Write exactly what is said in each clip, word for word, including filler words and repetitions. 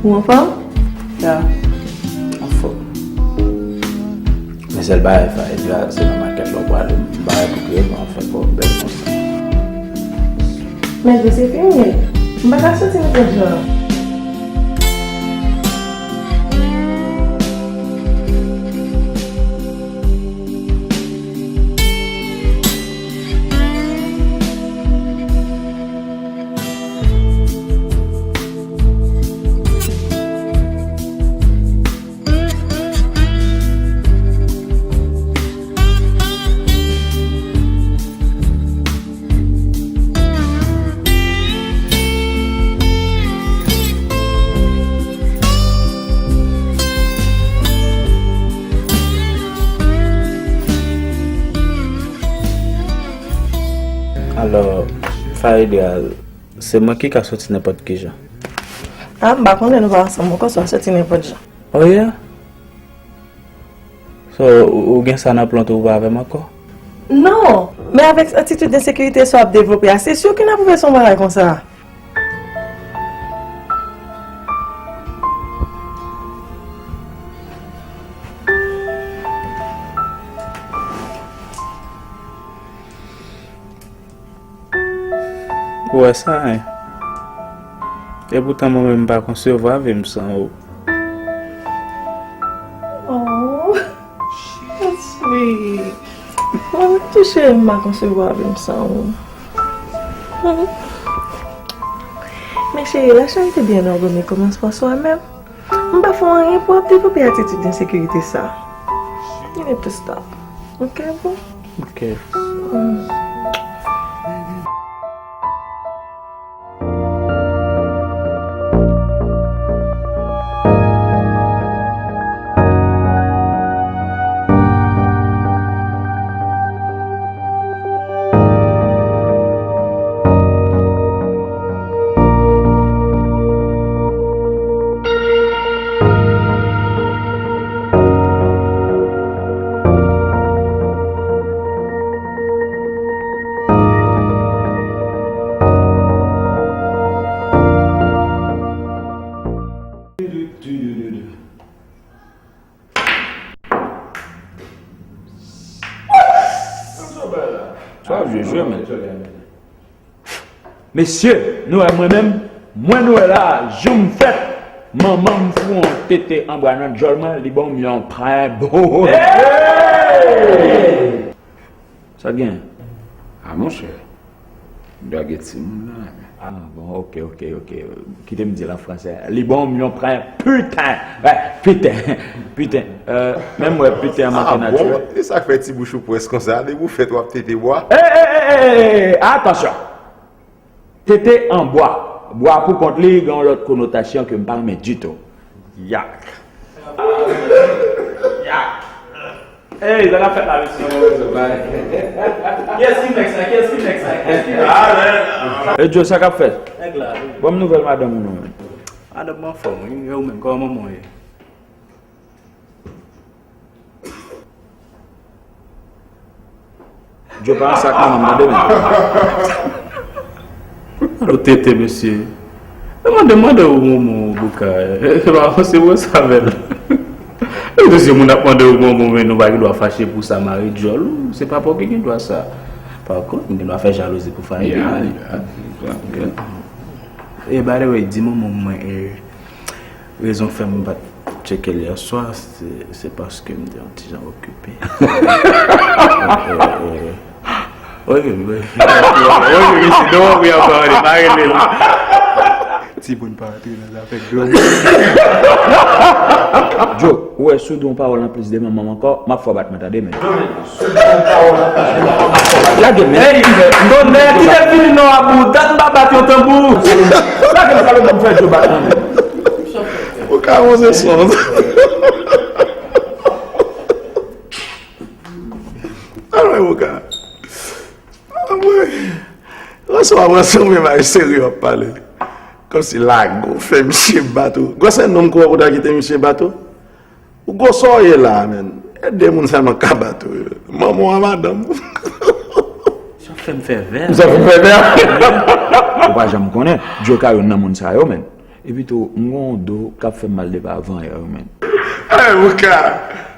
Ou anfòm? Ya. Anfòm. Men sèl bagay, Faïda, se nan makèt la w prale, m pa wè pou ki rezon w ap fè kò w bèl konsa. Men Dye se fini. M pa ka soti nenpòt jan. Alò, Faïda, se mwen ki ka soti nenpòt ki jan. Ah, m pa konnen, nou pa ansanm ankò, so a soti nenpòt jan. Oh yeah? So, ou, ou gen sa nan plan tou, ou pa avè m ankò? Non, men avèk atitid ensekirite sa w ap devlope a, se si ke n ap rive sou yon bagay konsa. Ou wè sa, en? Epoutan mwen menm m pa konsevwa vi m san ou. Oh, so sweet. Mwen menm tou cheri m pa konsevwa vi m san ou. Men cheri, la charité bien ordonnée commence par soi-même. M pa fè w anyen pou w ap devlope atitid ensekirite sa. You need to stop. Ok, boo? Ok. Mm. Sa ap jwe jwe, men. Mesye, nou wè mwen menm, mwen nou wè la, jou m fèt, manman m fout yon tete anbwa nan djòl mwen, li ban m yon pren bo. Sa gen? Ah, monchè, m dwe gen timoun nan, men. Ah, bon, ok, ok, ok. Kite m di l an fransè. Li ban m yon pren piten. Wè, piten. Piten. Euh, menm wè, piten an manke natirèl. Ah, bon? E sa k fè ti bouch ou pwès konsa? Depi w fèt, w ap tete bwa? Ey, ey, ey, ey, ey, ey, atansyon. Tete an bwa. Bwa pou kont li gen yon lòt konotasyon ke m pa renmen ditou. Yak. Yak. Ey, sa k ap fèt la, mesye? Kiyès ki nèg sa? Kiyès ki nèg sa? Kiyès ki nèg sa? E Djo, sa k ap fèt? Nèg la, wi. Ban m nouvèl madanm ou non, men. Madanm mwen anfòm, wi. E ou menm, kòman manman w ye? Djo pa ansak manman m, tande, men. Alo tete, mesye. E mande, mande ou manman w, Bouka. E pa avanse wè sa avè l. E tout se moun ap mande ou manman w, men nou pa gen dwa fache pou sa, mare djòl ou. Se papa w ki gen dwa sa. Pa kont, m gen dwa fè jalouzi pou Faye. Yeah, yeah, yeah. E by the way, di manman m mwen, e, rezon k fè m pa t tcheke l yè swa, se, se paske m te yon ti jan okipe. E, e, e, wi, wi, wi, wi, wi, si nou wi ankò, ann pa rele l. Timoun pa antre nan zafè granmoun. Djo, ou wè, si w di yon pawòl anplis de manman m ankò, m ap fè w bat mwen, tande, men. Lage men. Ey, tonnè, kite vini non, Abou. Dat m pa bat yon tanbou. Lage m, salopri, m fè Djo bat mwen. Ou ka wonze son. Alò, ou ka. Anmwey. Oswa, mwen sanble bay serye w ap pale. Kòmsi lago fè misye bat ou. Gwosè nonm kou w ap ou ta kite misye bat ou? Ou gwo sa w ye la, menn. E de moun sèlman k ka bat ou yo. Manman w a madanm ou. Sa fè m fè vè. Sa fè m fè vè. Ou pa janm konnen. Djo ka youn nan moun sa yo, menn. Epi tou, m gen yon do k ap fè m mal depi avan yè, man. Hey, Bouka!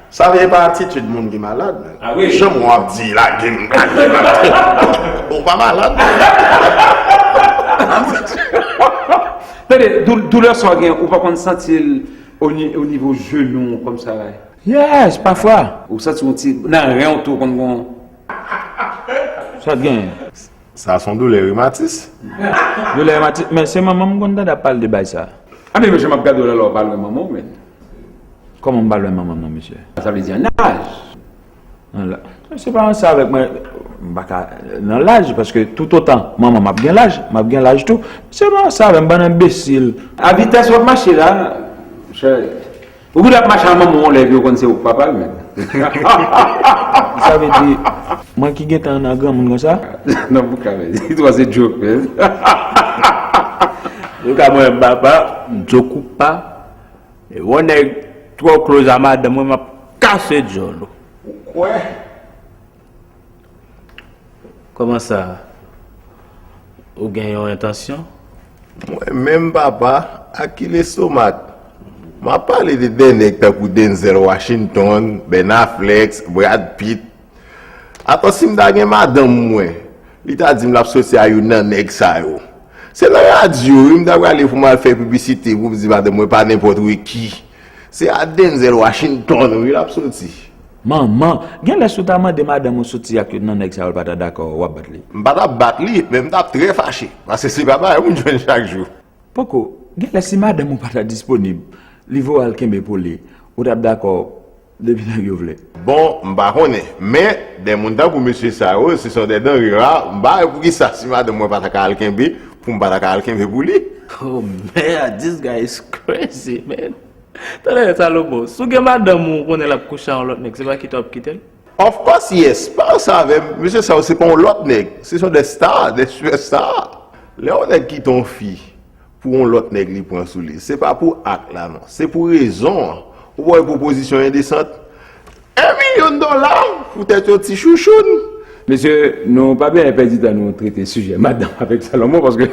Sa vle pa atitid moun ki malad, man. Ah wi. Jan w ap di, lage m, lage m. Ou pa malad, man. Tande, dou-, doulè sa w gen, ou pa konn santi l o ni-, o nivo jenou w kòmsa la? Yes, pafwa. Ou santi yon ti, nan ren w tou, konn gon. Sa t genyen? Sa se yon doulè rimatis. Doulè rimatis, men se manman m konn tande ap pale de bay sa. A men mesye, m ap gade w lè w pa lwen manman w, men. Kòman m pa lwen manman m nan, mesye? Sa vle di an laj. Nan la-, se pa ansanm avèk mwen, m pa ka, nan laj, paske toutotan manman m ap gen laj, m ap gen laj tou. Se pa ansanm avè m, bann enbesil. A vitès w ap mache la, chè. Ou gen dwa ap mache ak manman w yon lè epi ou konn se ou k papa l menm. Sa vle di, mwen ki gentan nan granmoun konsa? Non, pou ka, men. Li twò se joke, men. Pou ka, mwen, papa, m joke ou pa. E yon nèg twò close a madanm mwen, m ap kase djòl ou. Ou kwè? Kòman sa? Ou gen yon entansyon? Mwen menm, papa, ak ki lestomak? M ap pale de dè nèg tankou Denzel Washington, Ben Affleck, Brad Pitt. Atò, si m ta gen madanm mwen, li ta di m l ap soti a youn nan nèg sa yo. Se nan radyo, wi, m ta prale pou m al fè piblisite pou m di madanm mwen pa nenpòt wi ki. Se a Denzel Washington, wi, l ap soti. Manman, genlè si w ta mande madanm ou soti ak youn nan nèg sa yo, l pa ta dakò, w ap bat li. M pa t ap bat li, men m t ap trè fache, paske se pa bagay moun jwenn chak jou. Poko, genlè si madanm ou pa ta disponib, li voye w al kenbe pou li, ou t ap dakò depi nèg yo vle? Bon, m pa konnen, men dè moun tankou mesye sa yo, se son dè danre ra, m pa wè poukisa si madanm mwen pa ta ka al kenbe, pou m pa ta ka al kenbe pou li. Oh man, this guy is crazy, man. Tande, Salomon, si w gen madanm ou konnen l ap kouche a yon lòt nèg, se pa kite w ap kite l? Of course, yes. Pa ansanm avè m. Mesye sa yo, se pa yon lòt nèg. Se son dè star, dè superstar. Lè yon nèg kite yon fi pou yon lòt nèg li pran sou li, se pa pou ak la, non. Se pou rezon an. Ou pa wè pwopozisyon endesant? En milyon dola pou tèt yon ti chouchoun. Mesye, nou pa bezwen pèdi tan nou trete sijè madanm avèk Salomon, paske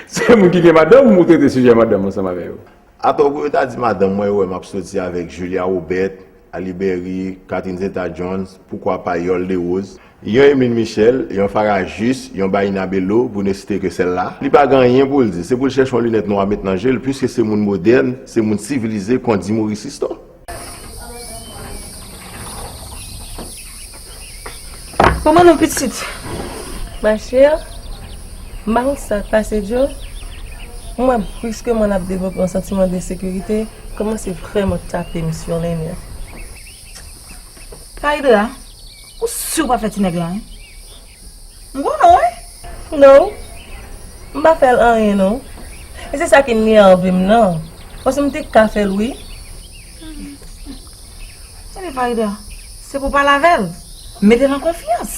se moun ki gen madanm ou trete sijè madanm ansanm avè yo. Atò pou yo ta di madanm mwen yo wè m ap soti avèk Julia Roberts, Halle Berry, Catherine Zeta-Jones, poukwa pa Yole Derose, yon Emeline Michel, yon Farah Juste, yon Baïna Bello, pou ne citer que celle-là. Li pa gen anyen pou l di, se pou l chèche yon linèt nwa met nan je l, piske se moun modèn, se moun sivilize, kondi Maurice Sisto. Kòman nou pitit? Ma chère, m pa konn sa k pase Joe. M wè briskman l ap devlope yon santiman de sekirite, kòmanse vrèman tape m sur les nerfs. Farida, ou si w pa fè ti nèg la, wi? M konnen w, wi. Non, m pa fè l anyen, non. E se sa ki nève m nan. Paske m te ka fè l, wi. Tande, Farida, se pou w pale avè l. Mete l an konfyans.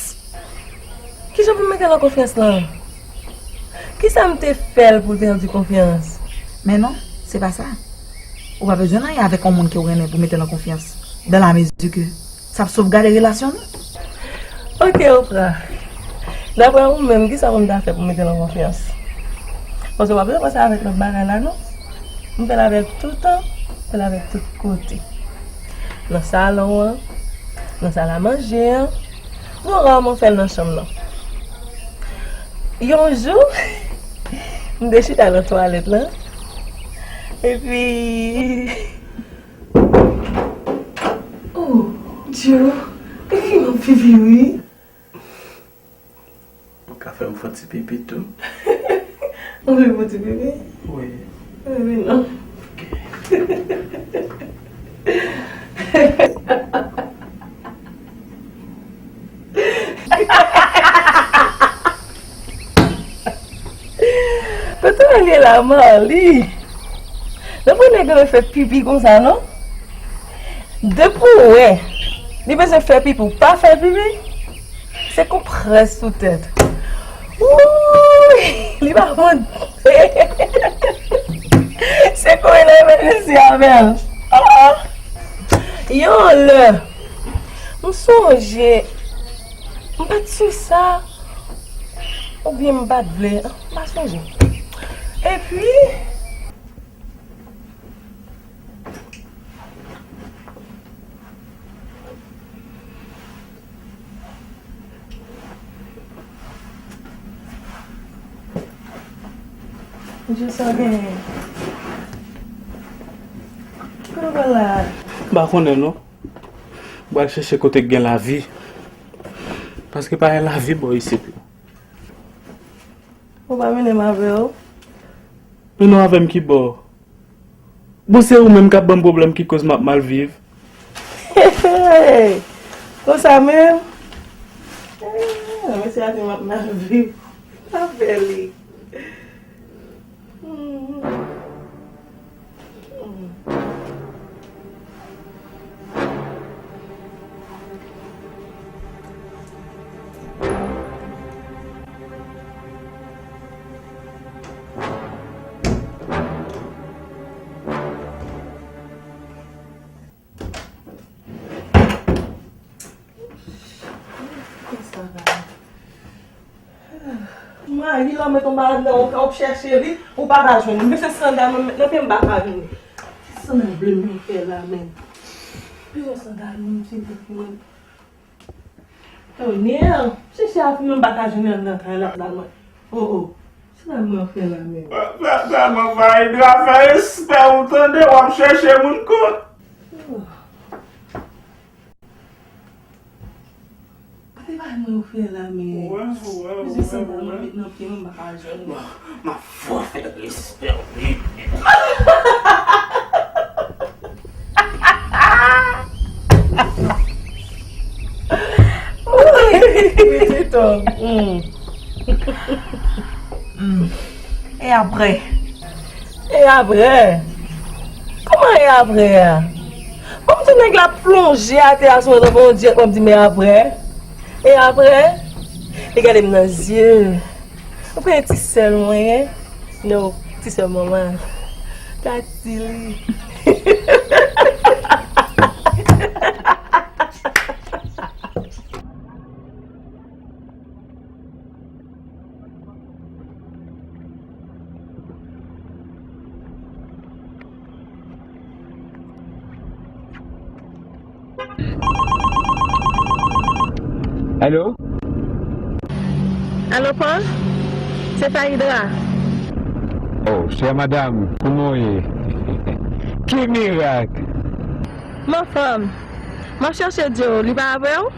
Kijan pou m mete l an konfyans lan? Kisa m te fè l pou l pèdi konfyans? Men non, se pa sa. Ou pa bezwen anyen avèk yon moun ke w renmen pou mete l an konfyans. Dans la mesure que sa ap sovgade relasyon nou. Ok, Oprah. Daprè ou menm, kisa pou m ta fè pou mete l an konfyans? Paske w pa bezwen panse avèk lòt bagay la, non. M fè l avèk tout tan, m fè l avèk tout kote. Nan salon an, nan sal a manje an, bon, rarman fè l nan chanm nan. Yon jou, m te chita nan twalèt lan, epi Oh, Dye, e fi m ap vivi, wi. Ou ka fè m fè ti pipi tou. Ou vle fè ti pipi? Wi. Wi, non. Ok. Kote w al ye la, Marly? Nan premye gade fè pipi konsa, non? Depi w wè li bezwen fè pipi, ou pa fè pipi, se konprès sou tèt. Wouy! Li pa konn. Se kore nan men mesye avè l. Ah, ah. Yon lè, m sonje, m pa t si sa, oubyen m pa t vle, m pa sonje. Epi, Jis sa genyen. Kote w pral la? M pa konnen non. M pral chèche kote k gen lavi. Paske pa gen lavi bò isit. Ou pa mennen m avè w? Mennen w avè m ki bò? Bon, se ou menm k ap ban m pwoblèm ki koz m ap mal viv. Konsa menm? Eh, mesye a di m ap mal viv. Pa fè li. Hmm. Hmm. Mari la mete yon bagay nan yon kay, w ap chèche li, ou pa ka jwenn li. Men se sandal mwen met nan pye m, m pa ka jwenn li. Ki sandal ble mwen fè la menm? Bezwen sandal mwen, m sezi wi menm. Tonnè! Chèche a fini, m pa ka jwenn li anndan kay la, sandal mwen. Oh, oh. Sandal mwen fè la menm. Sa, sa, sa, mwen pa Indra, fè respè w tande, w ap chèche moun kont. Oh. Kote bagay mwen yo fè la, men? Wè, wè, wè, wè. Mezye sandal mwen met nan pye mwen, m pa ka jwenn li. M ap fò fè respè w, wi. Pitit o. Hmm. Hmm. E apre? E apre? Kòman e apre a? Bon, m di nèg la plonje atè a sou mwen tankou yon dyèt, w ap di m e apre? E apre? Li gade m nan zye. Ou konnen ti sè l mwen ye? No, ti sè manman. Tati li. Alo? Alo, Paul? Se Faïdra. Oh, chère madame, kouman w ye? Ki mirak! M anfòm. M ap chèche Joe, li pa avè w?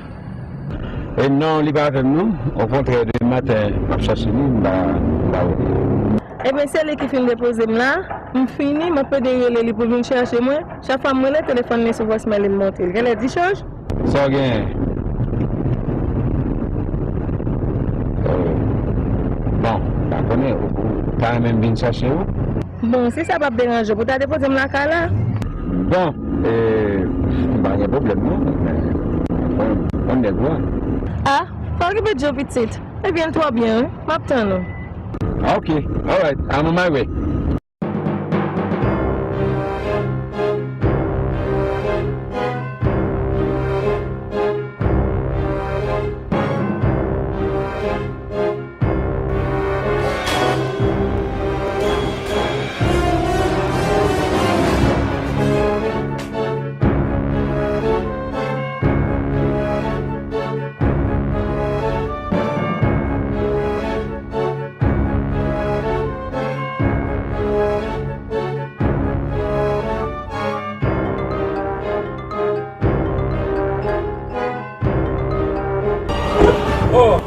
E non, li pa avè m non. Okontrè, demen maten, m ap chèche li, m pa, m pa wè li. Ebyen, se li ki fin depoze m la. M fini, m ap plede rele li pou l vin chèche mwen. Chak fwa m rele, telefòn li sou vòsmèl li, m monte l. Genlè di chonj? Sa w genyen? Euh, bon, m pa konnen, ou, ou ta renmen m vin chèche w? Bon, si sa p ap deranje w, pou ta depoze m lakay la? Bon, e, m pa gen pwoblèm non, men, bon, bon nèg ou a. A, pa okipe Joe pitit. Ebyen, l twò byen, wi. M ap tann ou. Ok, alright, I'm on my way. Oh!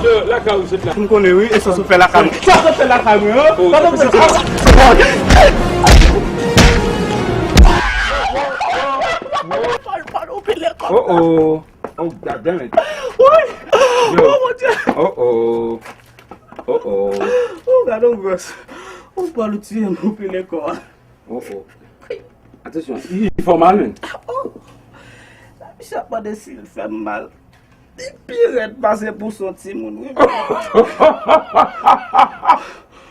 Yo, lakay ou sot la. M konnen wi, e sa sot fè lakay mwen. Sa sot fè lakay mwen, an? Oh, sa sot fè lakay mwen. Oh, oh. Oh, God damn it. Woy! Yo. Oh, mon Dieu! Oh, oh. Oh, oh. Oh, gade yon gwòs. Oh, Paul, ou tiye m, ou pile kò a. Oh, oh. Atansyon, li fè w mal, menm. Oh! Sa misye ap mande si l fè m mal. Li pi rèd pase pou son timoun, wi.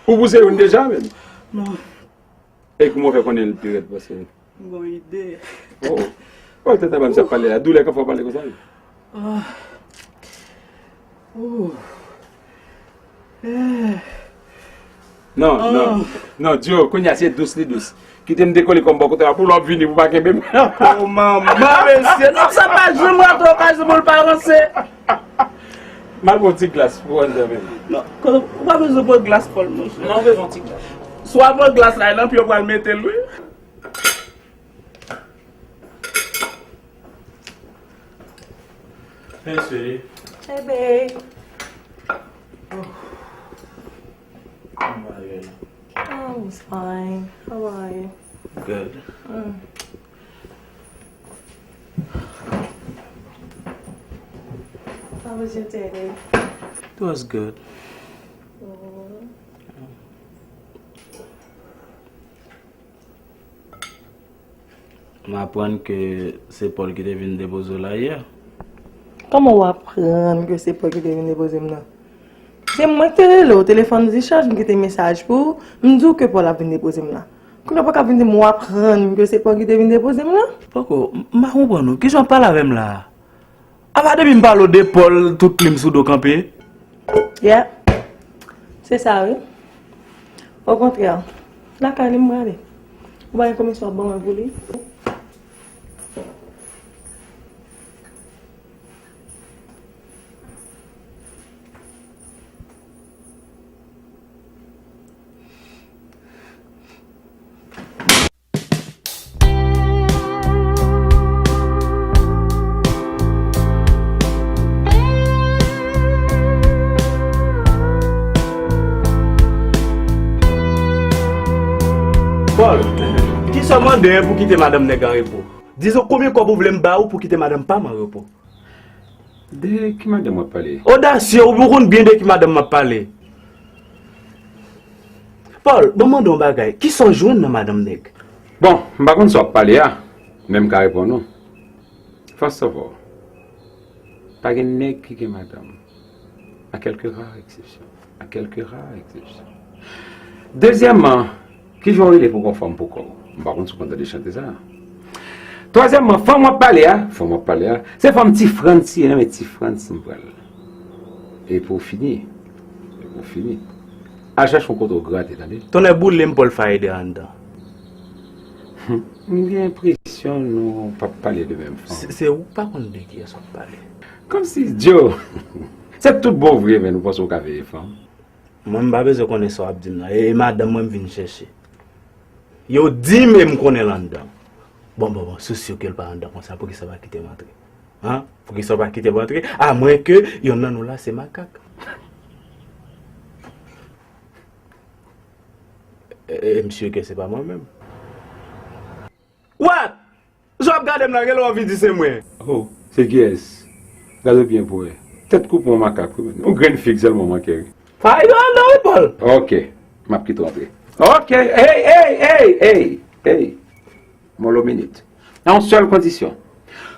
Ou pouse youn deja, menm? Non. E kouman w fè konnen l pi rèd pase l? M gon ide. Oh, oh. Oh, tèt a ba misye ap pale la. Doulè k ap fè w pale konsa, wi. Ah. Oh. Eh. Non, non. Non, Joe, kounye a se dous li dous. Kite m dekole kò m bò kote a pou lè w ap vini pou w pa kenbe m. Oh, manman, mesye. Non, sa pa janm rate okazyon pou l pa ranse. M al pran yon ti glas pou Wanda menm. Non, kote, ou pa bezwen pran glas, Paul, monchè. Non, ou bezwen yon ti glas. Si w ap pran glas la, nan pye w pral mete l, wi. Hey, sweetie. Hey, babe. How are you? Oh, I'm fine. How are you? Good. Mm. How was your day? It was good. Mm. M aprann ke se Paul ki te vin depoze w la yè. Kòman w aprann ke se Paul ki te vin depoze m nan? Se mwen ki te rele w, telefòn dichaj, m kite mesaj pou ou, m di w ke Paul ap vin depoze m la. Kounye a w pa ka vin di m w aprann ke se Paul ki te vin depoze m la? Poko, m pa konprann ou. Kijan w ap pale avè m la a? Apa depi m pale w de Paul, tout plim sou do kanpe? Yeah. Se sa, wi. Okontrè, lakay li m prale. Ou pa gen komisyon w ap ban mwen pou li? Paul, kisa w mande pou kite madanm nèg an repo? Dizon konbyen kòb ou vle m ba ou pou kite madanm pa m an repo? De ki madanm w ap pale? Odasye, ou konn byen de ki madanm m ap pale. Paul, ban m mande w yon bagay. Kisa w jwenn nan madanm nèg? Bon, m pa konn sa w ap pale a, men m ka reponn ou. First of all, pa gen nèg ki gen madanm. À quelques rares exceptions. À quelques rares exceptions. Dezyèmman, kijan w rele pou w gen fanm pou kò w? M pa konn si w konn tande chante sa. Twazyèmman, fanm w ap pale a, fanm w ap pale a, se fanm Ti Frantz li ye, nan men Ti Frantz m pral. E pou w fini, e pou w fini, al chache yon kote w grate, tande? Tonnè boule m, Paul Faïda anndan. M gen enpresyon nou p ap pale de menm fanm. Se, se ou k pa konn de kiyès w ap pale. Kòmsi, Joe, se tout bon vre, men nou panse w ka veye fanm? Mwen, m pa bezwen konnen sa w ap di m nan. E, e madanm mwen m vin chèche. Yo di m e m konnen l anndan. Bon, bon, bon, si w si ke l pa anndan konsa, poukisa w pa kite m antre? Hein? Poukisa w pa kite m antre? Amwenke yonn nan nou la se makak. E, e, m si ke se pa mwen menm. What? Jan w ap gade m la, genlè w anvi di se mwen. Oh, se kiyès? Gade byen pou wè. Tèt koupe yon makak, wi, men. Yon grenn fig sèlman manke, wi. Faïda anndan, wi, Paul. Ok, m ap kite w antre. Ok, hey, hey, hey, hey, hey. Molo minit. Nan yon sèl kondisyon.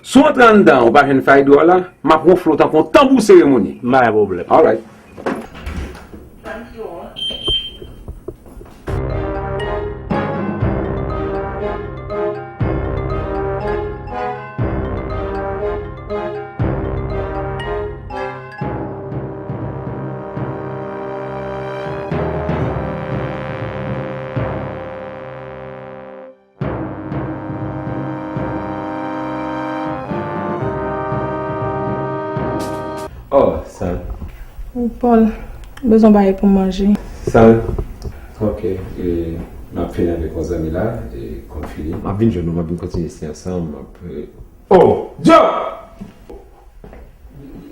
Si w antre anndan, ou pa jwenn Faïda w la, m ap wonfle w tankou yon tanbou seremoni. M pa gen pwoblèm. Alright. Oh, Sal. Wi, Paul, bezwen bagay pou manje. Sal. Ok, e, m ap fini avèk yon zanmi la, e, konn fini. M ap vin jwenn ou, m ap vin kontinye isi ansanm, m ap, e, oh, Joe!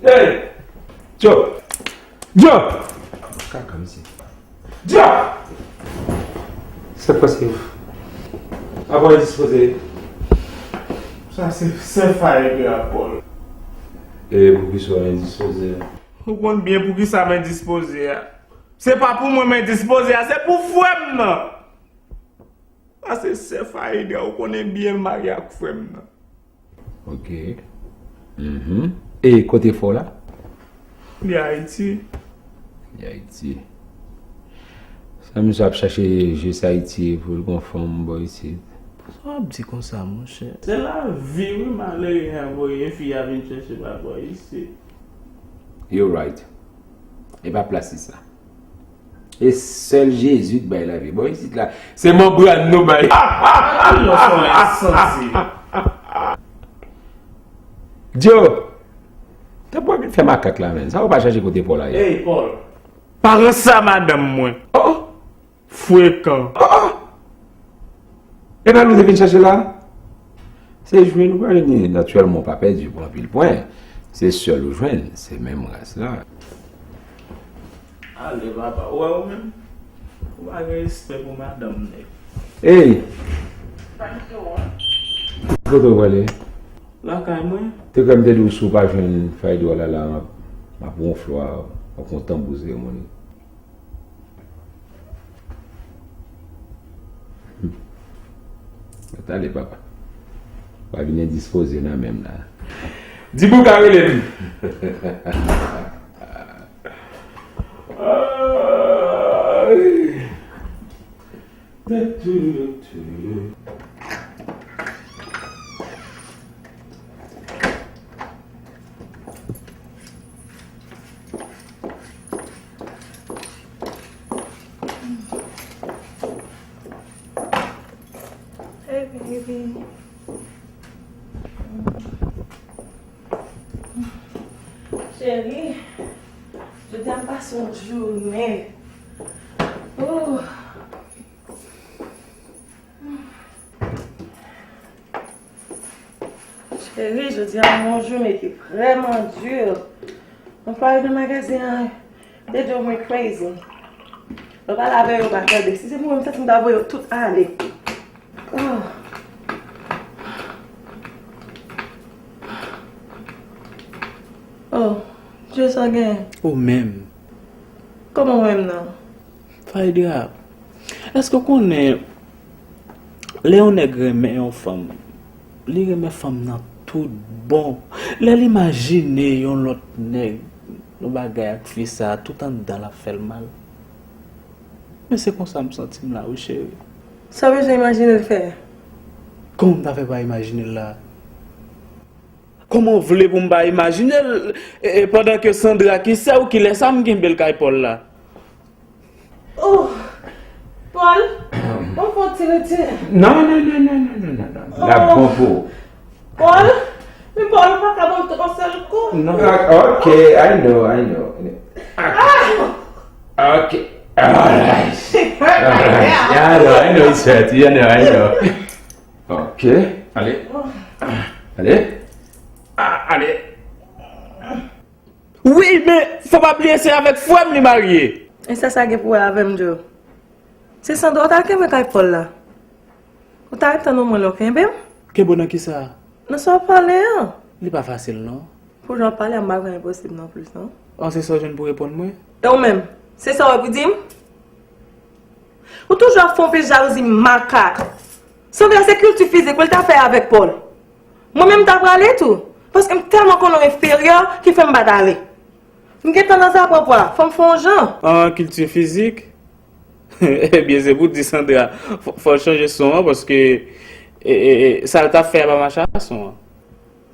Hey! Joe! Joe! Kaka, mesye. Dya! Sa k pase? Apa w endispoze? Sa se sè Faye a, Paul. E poukisa w endispoze a? Ou konn byen poukisa m endispoze a. Se pa pou mwen m endispoze a, se pou frè m nan. Sa se sè Faye a, ou konnen byen l marye ak frè m nan. Ok. Mhm. E kote frè w la? Li Ayiti. Li Ayiti. Sa misye ap chache jis Ayiti pou l gon fanm bò isit. Sa w ap di konsa, monchè? Se lavi, wi, malere a voye fi a vin chèche pa bò isit. You right. E pa plas li sa. E sèl Jezi k bay lavi. Bò isit la, se manbràn nou bay. Alò, se yon ensanse. Joe, t ap wè Fè makak la, menm. Sa ou pa chache kote Paul la ye? Ey, Paul. Pa ranse a madanm mwen. Oh! Frekan. Oh! E pa li ou te vin chache la? Se jwenn ou pa jwenn li. Natirèlman, ou pa pèdi pou anpil pwen. Se sèl ou jwenn, se menm ras la. Ale, papa. Ou wè ou menm? Ou pa gen respè pou madanm nèg. Ey! Kote w prale? Lakay mwen. Te kwè m te di w si w pa jwenn Faidra la, la, m ap, m ap wonfle w, w ap gon tanbou seremoni. Mèt ale, papa. Pa vin endispoze nan men m la. Di pou ka rele m. Hey, baby. Cheri, jodi a m pase yon jounen. Oh. Cheri, jodi a yon jounen ki vrèman di. Anplwaye nan magazen an, they drove me crazy. Mwen pale avè yo, yo pa tande. Si se pou mwen, m santi m ta voye yo tout ale. Oh. Oh, Dye sa gen. Ou menm. Kòman ou menm nan? Faidra, èske w konnen lè yon nèg renmen yon fanm, li renmen fanm nan tout bon. Lè l imajine yon lòt nèg, yon bagay ak fi sa, tout anndan l ap fè l mal. Men se konsa m santi m la wi cheri. Sa w bezwen imajine l fè? Kòman m ta fè pa imajine l la? Kòman w vle pou m pa imajine l e, e, pandan ke Sandra ki sè w ki lè sa m kenbe l kay Paul la? Oh! Paul, bon fò ti retire. Non, non, non, non, non, non, non, non. L ap bon pou ou. Paul, men Paul ou pa ka ban m tout yon sèl kou. Non, ah, ok, I know, I know. Ah, ok, alright. Alright. Yeah, I know, I know it's hurt. Yeah, I know, I know. Ok, ale. Ale. Ah, ale. Wi, men fò pa bliye se avèk frè m li marye. E sa sa gen pou wè avè m, Joe? Se Sandra w t al kenbe kay Paul la. Ou ta ret tann omwen lè w kenbe m. Kenbe w nan kisa? Nan sa w pale an. Li pa fasil non. Pou jan w pale a, m pa kwè enposib non plis non. An se sa w jwenn pou reponn mwen? E ou menm? Se sa w wè pou di m? Ou toujou ap fè yon pil jalouzi makak. Sandra se kilti fizik pou l ta fè avèk Paul. Mwen menm m ta prale tou. Paske m tèlman konnen w enferyè ki fè m pa t ale. M gentan nan zapopwa, fò m fè yon jan. An kilti fizik? Ebyen se pou di Sandra fò, fò l chanje son an paske e, e, e, sa l t ap fè a pa mache a son an.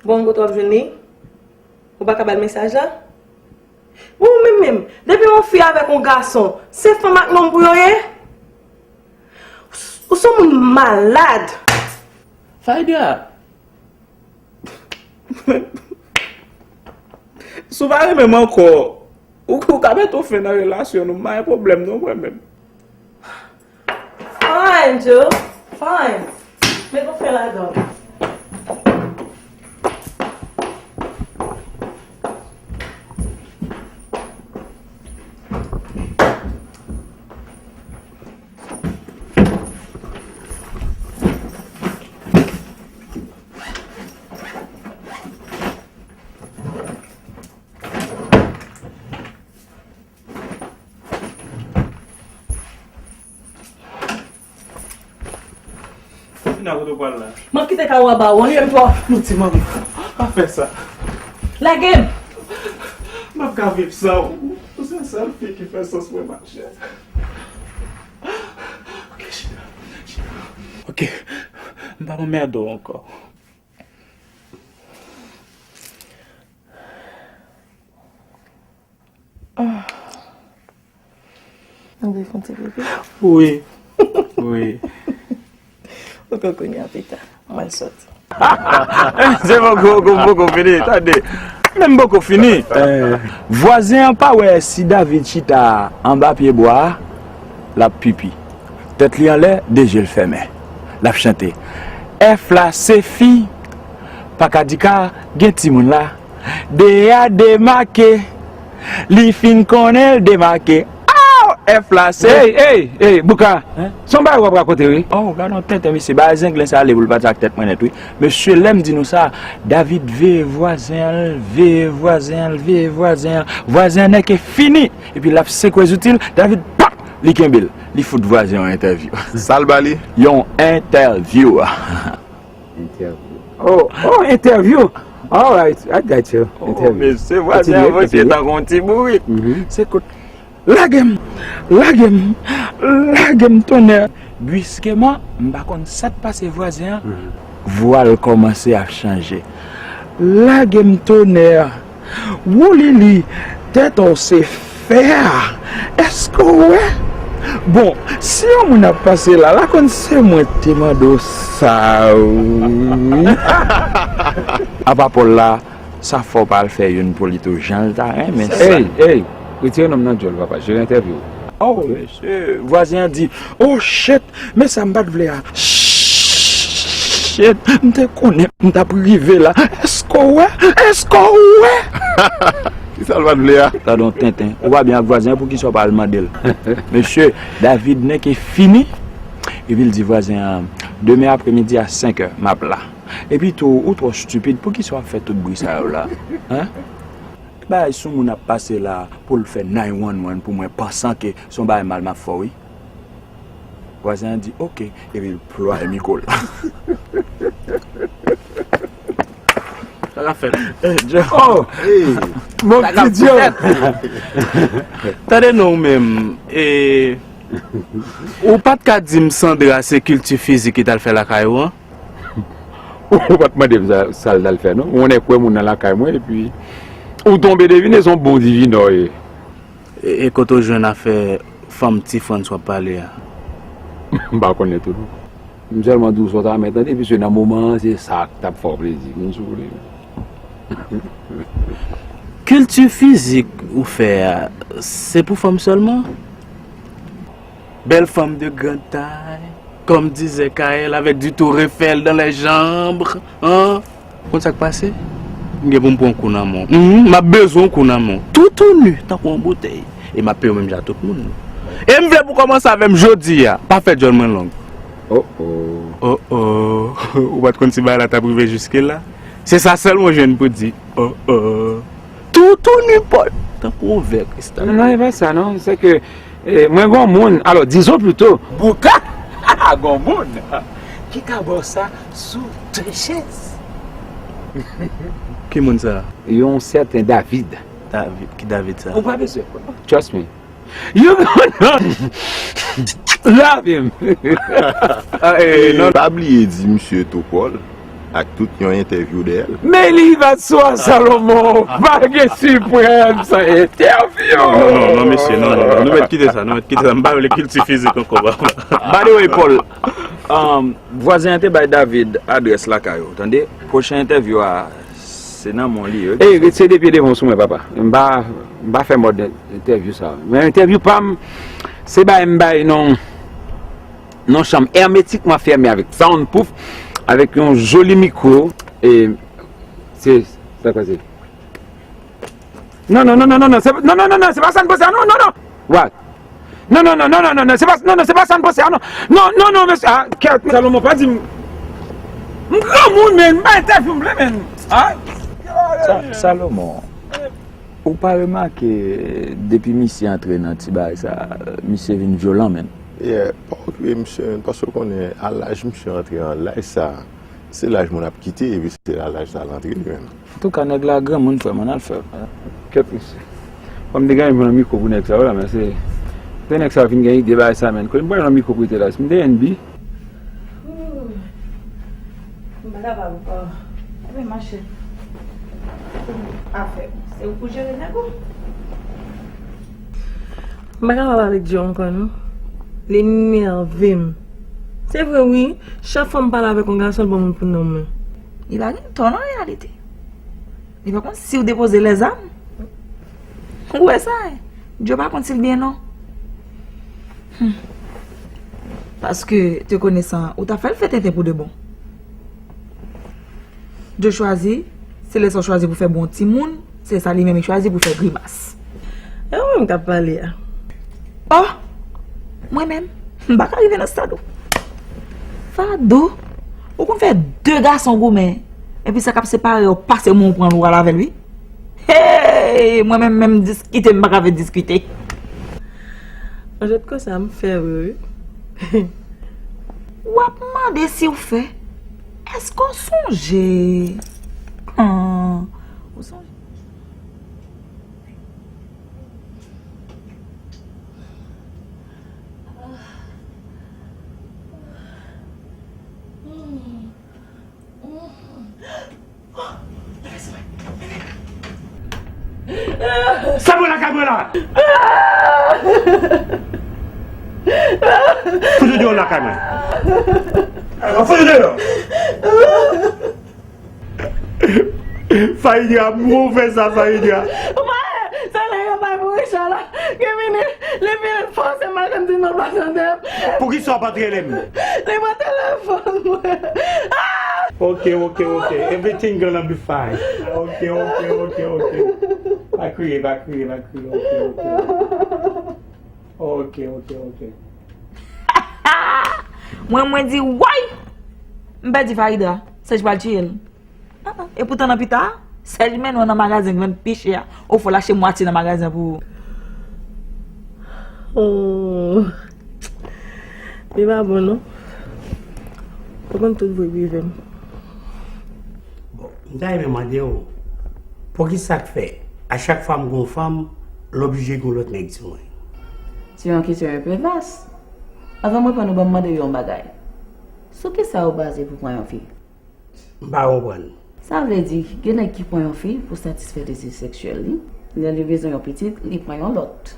Bon, kote w ap jwenn li? Ou pa ka ba l mesaj la? Bon, ou menm menm, depi yon fi avèk yon gason, se fanm ak nonm pou yo ye? Ou se yon moun malad. Faidra, si w pa renmen m ankò, ou, ou ka mete yon fen nan relasyon nou, m pa gen pwoblèm non mwen menm. Fine, Joe. Fine. Met yon fen ladan. Vin a kote w pral la. M ap kite kay ou a ba ou, anlye m twò. Manti manman, pa fè sa. Lage m. M ap ka viv san ou. Ou se sèl fi ki fè sans mwen, machè. Ok, chita, chita. Ok, m p ap anmède w ankò. Ou vle fè yon ti pipi? Wi. Wi. Ok, kounye a pita. Mwen soti. Se poko, poko, poko fini, tande. Men m poko fini. Eh, vwazen an pa wè si David chita anba pye bwa a, l ap pipi. Tèt li anlè, de je l fèmen. L ap chante. Èf la se fi, pa ka di ka, gen timoun la. De a demake, li fin konnen l demake. Aw, èf la se. Ey, ey, ey, Bouka. Hein? Se yon bagay w ap rakonte, wi. Oh, gade yon tenten, mesye. Bagay zenglen sa ale pou l pati ak tèt mwen nèt, wi. Mesye, lè m di nou sa, David veye vwazen an, l veye vwazen an, l veye vwazen an. Vwazen an nèke fini. Epi l ap sekwe zouti l, David, pap! Li kenbe l. Li fout vwazen yon entèvyou. Sa l ba li? Yon entèvyou. Entèvyou. Oh, oh, entèvyou. All right, I got you. Oh, entèvyou. Mesye, vwazen an voye pye tankou yon ti bourik. Mhm. Se kout. Lage m, lage m, lage m tonnè. Briskeman, m pa konn sa t pase vwazen an. Mhm. Vwa l kòmanse ap chanje. Lage m tonnè. Woulili, tèt ou se fè a. Èske w wè? Bon, si yon moun ap pase la, la konn se mwen k te mande w sa, wi. Apa Pòl la, sa fè w pa al fè youn pou li tou, jan l ta renmen sa. Ey, ey, retire nonm nan djòl, papa, je l entèvyou. Oh, mesye, vwazen an di, oh shit, men sa m pa t vle a. Shit, m te konnen m t ap rive la. Èske w wè? Èske w wè? Kisa l pa t vle a? Gade yon tenten. Ou pa byen ak vwazen an, poukisa w pa al mande l? Mesye, David nèke fini. Epi l di vwazen an, demen apremidi a senk è, m ap la. Epi tou, ou twò stipid, poukisa w ap fè tout bri sa yo la? Hein? Bagay sou moun ap pase la pou l fè nine one one pou mwen, pansan ke se yon bagay mal m ap fè w, wi. Vwazen an di, oke, epi l plwaye mikwo l. Sa k ap fèt? Eh, John. Oh! Hey! Mon Sa k ap Dieu! Fèt? Tande non, ou menm, e, ou pa t ka di m Sandra se kilti fizik li t al fè lakay ou an? Ou pa t mande m sa, sa l t al fè, non. Ou nèk wè moun nan lakay mwen, epi ou tonbe devine se yon bon divinò ye. E, e kote w jwenn afè fanm Ti Frans w ap pale a? M pa konnen tou, non. M sèlman di w sa w ta renmen tande, piske nan moman an, se sa k t ap fè w plezi. Vin sou li. Kilti fizik ou fè a, se pou fanm sèlman? Belle femme de grande taille, comme disait Kael, avec du Tour Eiffel dans les jambes, hein? Konn sa k pase? M gen pou m pran yon kou nan men w. Mhm, m ap bezwen yon kou nan men w. Toutouni, tankou yon boutèy. E m ap peye w menm jan ak tout moun. E m vle pou w kòmanse avè m jodi a. Pa fè djòl mwen long. Oh, oh. Oh, oh. Ou pa t konn si bagay la t ap rive jiske la? Se sa sèlman w jwenn pou di. Oh, oh. Toutouni Pòl, tankou yon vè kristal. Non, non, e pa sa, non. Se ke, eh, mwen gon moun, alò, dizon plito. Bouka! Gon moun ki ka ba w sa sou de chèz. Ki moun sa? Yon sèten David. David, ki David sa? Ou pa bezwen kwè. Trust me. You gonna love him. Ah, eh, non. Pa bliye di misye tou, Pòl, ak tout yon entèvyou dèyè l. Men li va swa Salomon, pa gen siprèm san entèvyou. Non, non, non, non, mesye, non, non, non. Nou mèt kite sa, nou mèt kite sa. M pa vle kilti fizik ankò, papa. By the way, Pòl, um, vwazen an te bay David adrès lakay ou, tande? Pwochen entèvyou a, se nan men w li ye, wi. Ey, retire de pye devan w sou mwen, papa. M pa, m pa fè mòd entèvyou sa. Men entèvyou pa m, se bay m bay nan, nan chanm hermétiquement fermé avec soundproof, avec yon joli mikwo, e se, sa k pase? Non, non, non, non, non, non, se, non, non, non, non, se pa sa m panse a, non, non, non. What? Non, non, non, non, non, non, non, se pa, non, non, se pa sa m panse a, non. Non, non, non, mesye, ah, kèt, Salomon, pa di m. M granmoun, men, m pa entèvyou m vle, men. Ah. Sa, Salomon, ou pa remake depi misye antre nan ti bagay sa, misye vin vyolan, men? Yeah, pa okipe misye, men, paske w konnen, a laj misye antre an laj sa, se laj moun ap kite, epi se a laj sa l antre, men. Antouka, nèg la granmoun, frè m, ann al fè. Kèt, mesye. Fò m te genyen yon mikwo pou nèg sa yo la, men se, te nèg sa yo fin gen ide bagay sa, men. Kote m pral yon mikwo pou ite la, si m te N B. M pa kapab ankò. Ebyen, mache. Afè, se ou pou jere nèg ou. M pa kapab avèk Djo ankò, non. Li nève m. Se vre, wi. Chak fwa m pale avèk yon gason, l ban moun pou nonm mwen. Li pa gen tò nan reyalite. Li pa konn si w depoze lèzam. Ou wè sa, Djo pa konn si l byen non. Hmm. Paske te konesan, ou ta fè l fè tenten pou de bon. Djo chwazi, se lè sa w chwazi pou fè bon timoun, se sa li menm li chwazi pou fè grimas. E ou menm k ap pale a? Oh! Mwen menm, m pa ka rive nan stad ou. Fado, ou konn fè de gason goumen, epi sa k ap separe yo pase men w pran l ou al avè l wi. Hey! Mwen menm, menm diskite, m pa ka vle diskite. An jèt konsa, m fè vre wi. W ap mande si w fè. Èske w sonje? An, ou sonje? Sa mwen lakay mwen la! Fout yo deyò lakay mwen! Fout yo deyò! Faïdja, mwen fè sa, Faïdja. Ou pa wè, se lè yo bay pou Richard la. Gen minit, li vin fòse m al konn di non pa tande m. Poukisa w pa t rele m? Li pran telefòn mwen. Ah! Ok, ok, ok. Everything gonna be fine. Ok, ok, ok, ok. Pa kriye, pa kriye, pa kriye. Ok, ok. Ok, ok, ok. Mwen, mwen di, woy! M pèdi Faïdja. Sèj pral tiye l. Ah, ah. Epoutan nan pita, Sèj mennen w nan magazen k vann pi chè a. Ou fò lache mwatye nan magazen pou ou. Oh. Li pa bon non. Ou konn tout vre prive m. Bon, m ta renmen mande w, poukisa k fè, a chak fwa m gen yon fanm, l oblije gen yon lòt nèg sou mwen? Se yon kesyon enpe vas. Avan m reponn ou, ban m mande w yon bagay. Sou kisa ou baze pou pran yon fi? M pa konprann. Sa vle di, gen nèg ki pran yon fi pou satisfè dezi seksyèl li. Lè li bezwen yon pitit, li pran yon lòt.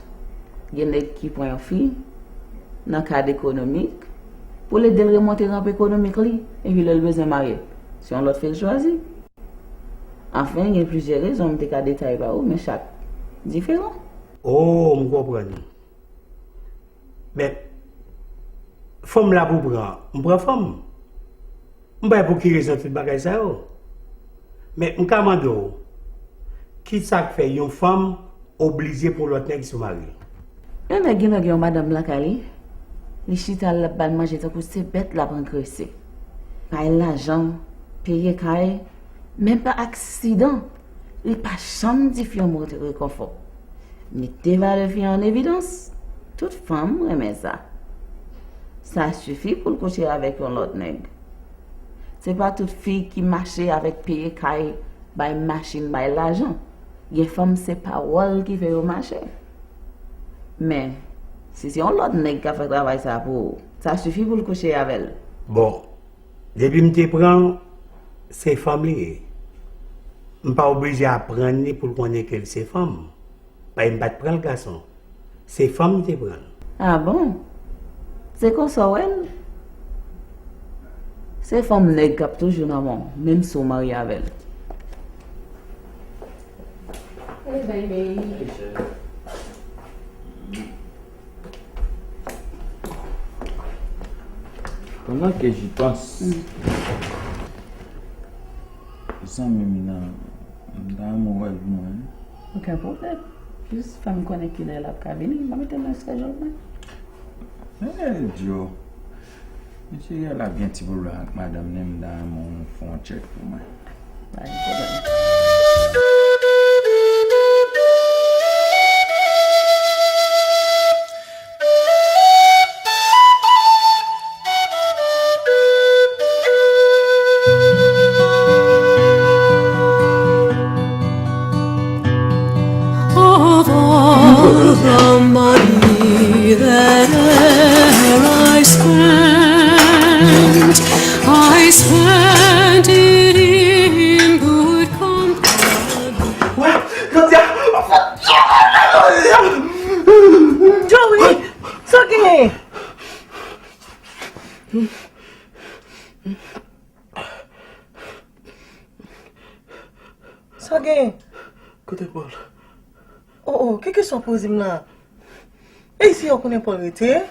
Gen nèg ki pran yon fi nan kad ekonomik pou l ede l remonte ranp ekonomik li, epi lè l bezwen marye, se yon lòt fi l chwazi. Anfen, gen plizyè rezon m te ka detaye ba ou, men chak diferan. Oh, m konprann. Men, fanm la pou pran, m pran fanm. M pa wè pou ki rezon tout bagay sa yo. Men, m ka mande w, kisa k fè yon fanm oblije pran lòt nèg sou mari? Yon nèg gen lè gen yon madanm lakay li, li chita l ap ba l manje tankou se bèt l ap angrese. Bay lajan, peye kay, menm pa aksidan, li pa janm di fi yon mo rekonfò. Mete valè fi an evidans, tout fanm renmen sa. Sa sifi pou l kouche avèk yon lòt nèg. Se pa tout fi ki mache avèk peye kay, bay machin, bay lajan. Gen fanm se pawòl ki fè yo mache. Men, si se yon lòt nèg k ap fè travay sa pou ou, sa sifi pou l kouche avè l. Bon, depi m te pran l, se fanm li ye. M pa oblije aprann li pou l konnen ke l se fanm. Paske m pa t pran l gason. Se fanm m te pran l. Ah bon? Se konsa w wè l? Se fanm nèg k ap toujou nan men w, menm si w marye avè l. Hey, baby. Pendant que j'y pense, zanmi m nan, m ta renmen w wè l pou mwen. Okenn pwoblèm. Jis fè m konnen kilè l ap ka vini, m a mete l nan schedule mwen. Hey, Djo. Mesye, yè l ap gen ti pwoblèm ak madanm li, m ta renmen w fè yon tchèk pou mwen. Pa gen pwoblèm. Of all the money that e'er I spent, I spent it in good Oh, oh, ki kesyon w poze m la? E isi yo konnen Paul rete?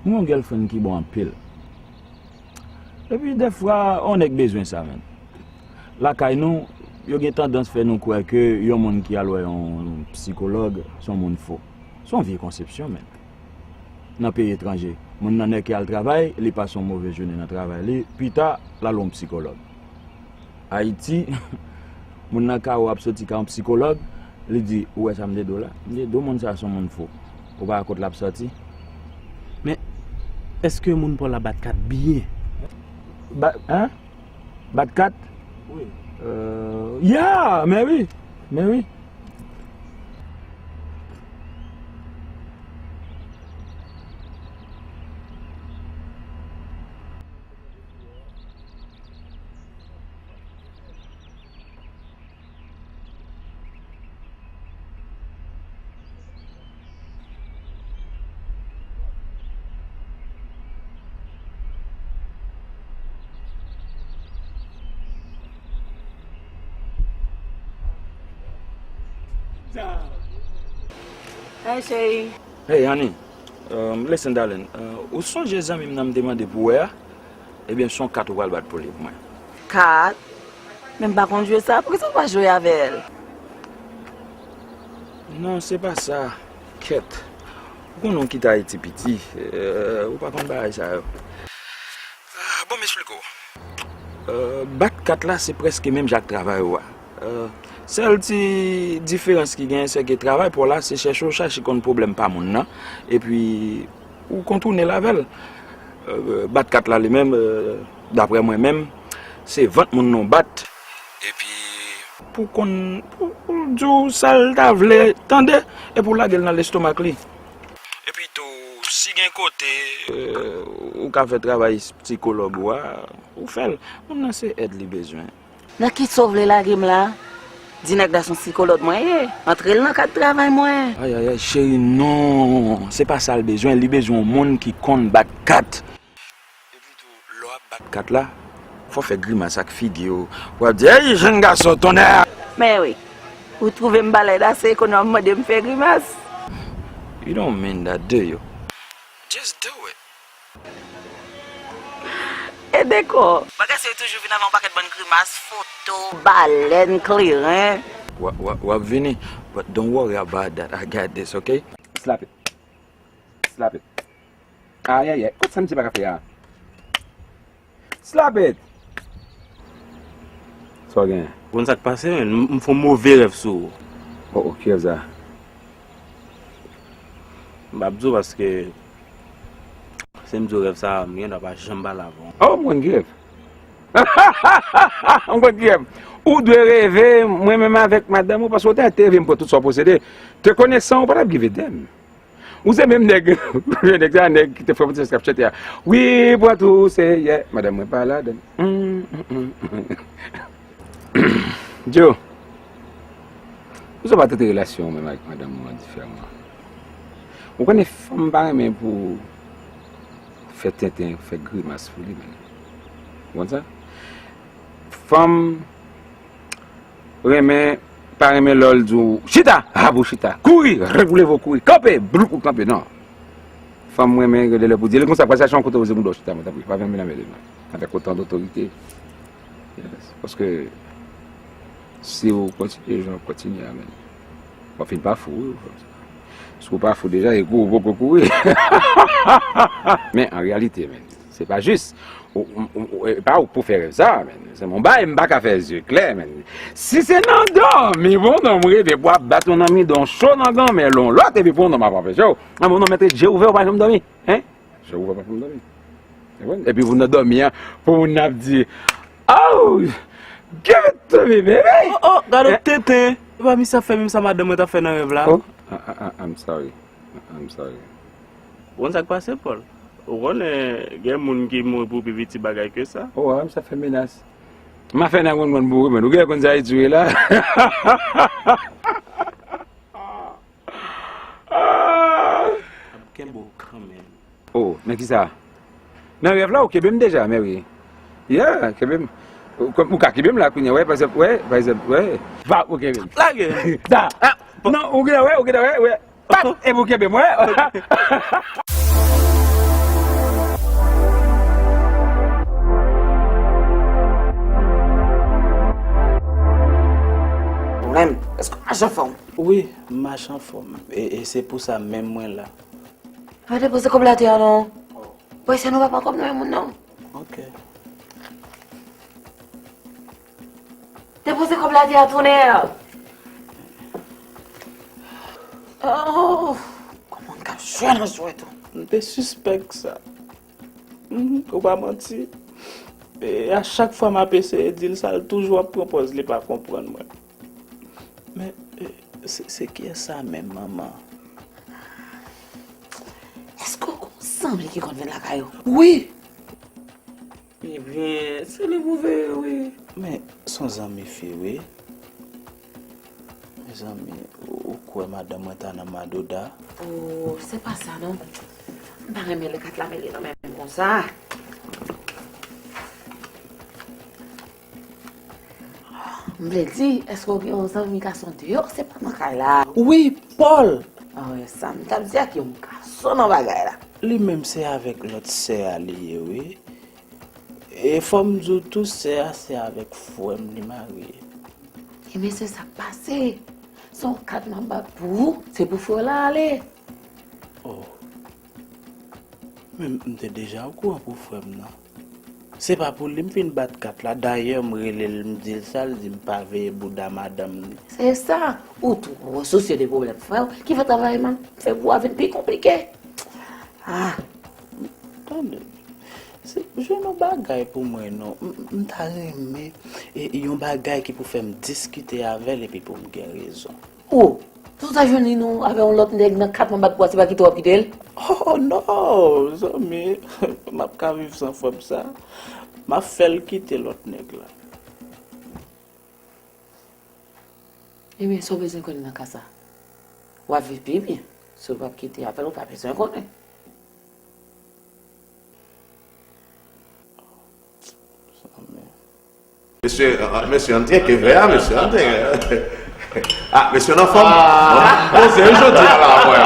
Mwen yon girlfriend ki bon anpil. Epi dèfwa, yon nèg bezwen sa, menn. Lakay nou, yo gen tandans fè nou kwè ke yon moun ki al wè yon sikològ, se yon moun fou. Se yon vye konsepsyon, menn. Nan peyi etranje, moun nan nèk al travay, li pase yon move jounen nan travay li, pita, l al wè yon sikològ. Ayiti, moun nan ka wè w ap soti ka yon sikològ, li di, ou wè sa m te di w la? M te di w moun sa se yon moun fou. Ou pa wè kot l ap soti? Men, èske moun pa w la bat kat byen? Ba, hein? Bat kat? Wi. Euh, yeah, men wi. Men wi. Hey, cheri. Hey, honey. Um, listen, darling. Uh, ou sonje zanmi m nan m te mande pou wè a? Ebyen, se yon kat ou pral bat pou li pou mwen. Kat? Men m pa konn jwe sa. Poukisa w pa jwe avè l? Non, se pa sa. Kèt. Ou konnen w kite Ayiti piti. Euh, ou pa konn bagay sa yo. Ah, bon, m esplike w. Euh, bat kat la, se prèske menm jan ak travay ou a. Euh, sèl ti diferans ki genyen, se ke travay pa w la, se chèche w chache konn pwoblèm pa moun nan. Epi, ou kontounen l avè l. Euh, bat kat la li menm, euh, daprè mwen menm, se vant moun nan w bat. Epi, pou konn, pou, pou l di w sa l ta vle tande, epi w lage l nan lestomak li. Epi tou, si gen kote, euh, ou ka fè travay sikològ ou a, ou fè l. Moun nan se èd li bezwen. Nan kisa w vle lage m la? Di nèg la se yon sikològ mwen ye. Antre l nan kad travay mwen. Ay, ay, ay, cheri, non. Se pa sa l bezwen. Li bezwen yon moun ki konn bat kat. Epi tou, lè w ap bat kat la, fò w fè grimas ak figi w. W ap di, "Ey, jenn gason, tonnè!" Men wi, ou twouve m balèn ase kounye a w ap mande m fè grimas? You don't mean that, do you? Just do it. E dekò. Bagay sa yo toujou vin avè yon pakèt bann grimas, foto, balèn, kleren. W a, w a, w ap vini, but don't worry about that. I got this, okay? Slap it. Slap it. Ayayay, kot sa misye pa ka fè a? Slap it! Sa w gen? Konn sa k pase, menn? M, m fè yon move rèv sou ou. Oh, oh, ki rèv sa? M p ap di w paske si m di w rèv sa, m gen dwa pa janm pale avè w. Oh, m konn ki rèv. M konn ki rèv. Ou dwe reve, mwen menm avèk madanm ou, paske w te, te reve m pran tout sa w posede. Te konesan, ou pa t ap give a damn. Ou se menm nèg, premye nèg sa, nèg ki te fè pwomosyon k ap chante a. Wi, pran tou, se, yeah, madanm mwen pa ladann. Mm, mm, mm, mm. Joe, ou sa pa trete relasyon ou menm avèk madanm ou an diferaman. Ou konnen fanm pa renmen pou fè tenten, fè grimas pou li menm. Ou konn sa? Fanm renmen, pa renmen lè w di w, "Chita!" Hap, ou chita. Kouri! Rep, ou leve, w kouri. Kanpe! Bloup, ou kanpe. Non. Fanm renmen gen de lè pou di, "Lè konsa, pral chache yon kote poze bouda w chita, mwen, tanpri, pa vin vin anmède m avèk otan dotorite." Yes. Paske si w kontinye jan w ap kontinye a, men, w ap fin pa fou, wi. Si w pa fou deja, e kou, ou poko kouri. Men, an reyalite, men, se pa jis. Ou, ou, ou, ou, e pa ou pou fè rèv sa, men. Se yon bagay m pa ka fè zye klè, men. Si se nan dòmi, pou yon nonm reve pou ap bat yon nan midan w cho nan granmèl yon lòt, epi pou yon nonm ap anpeche w. Nan yon nonm mèt ret je ouvè, ou pa janm dòmi. Hein? Je ouvè, pa janm dòmi. Ou konprann? Epi pou nan dòmi an, pou moun nan ap di, "Oh, give it to me, baby!" Oh, oh, gade yon tenten. E pa misye ap fè menm sa madanm mwen t ap fè nan rèv la. Oh, I, I, I, I'm sorry. I'm sorry. Ou konn sa k pase, Paul? Ou konnen, gen moun ki mouri pou pi piti bagay ke sa. O, a, sa fè menas. M a fè nan konn konn pou ou, men ou gen konn sa Ayiti ye la. Ap kenbe w kanmenm. O, nan ki sa? Nan rèv la, ou kenbe m deja, men wi. Yeah, kenbe m. Ou, ou ka kenbe m la kounye a, wè, pa egzanp, wè, pa egzanp, wè. Va, ou kenbe m. Lage. Sa. Ah, non, ou gentan wè, ou gentan wè, wè. Pap, epi ou kenbe m, wè. Ou menm, èske w mache anfòm? Wi, m mache anfòm. E, e se pou sa menm mwen la. Pa depoze kòb la atè a non. Bòy, sa nou pa pran kòb nan men moun non. Ok. Depoze kòb la atè a, tonnè! Oh, kòman n ka jwe nan jwèt ou? M te sispèk sa. Mhm, ou pa manti. E a chak fwa m ap eseye di l sa, l toujou ap pran pòz li pa konprann mwen. Men, e, se, se kiyès sa menm, manman? Èske w gon zanmi ki konn vin lakay ou? Wi! Ebyen, se li pou veye, wi. Men, se yon zanmi fi, wi. Mezanmi, ou, ou kwè madanm mwen ta nan madoda? Oh, se pa sa, non. M pa renmen lè kat la mele nan men m konsa. M vle di, èske w gen yon zanmi gason deyò? Se pa nan kay la? Wi, Paul! Ah, wè, sa m t ap di a, ki yon gason nan bagay la. Li menm se avèk lòt sè a li ye, wi. E fò m di w tou, sè a se avèk frè m li marye. Ebyen, se sa k pase. Se yon kat m ap bat pou ou, se pou frè w la ale. Oh. Men m te deja okouran pou frè m nan. Se pa pou li m fin bat kat la. Dayè, m rele l, m di l sa, l di m pa veye bouda madanm li. Se sa. Ou twò sousye de pwoblèm frè w, ki fè travay m ap fè pou a vin pi konplike. Ah. Tande. Se, jwenn yon bagay pou mwen non. M, m ta renmen, e, yon bagay ki pou fè m diskite avè l epi pou m gen rezon. Oh, sa w ta jwenn li non, avè yon lòt nèg nan kat manbat pou a, se pa kite w ap kite l? Oh, non, zanmi, m ap ka viv san frè m sa. M ap fè l kite lòt nèg la. Ebyen, sa w bezwen konnen nan ka sa? W ap viv pi byen. Si w p ap kite avè l, ou pa bezwen konnen. Mesye, ah, mesye, antre ke vre a, mesye, antre. Ah, mesye, nan fòm. Ah. Bon, poze, jodi a la, wè.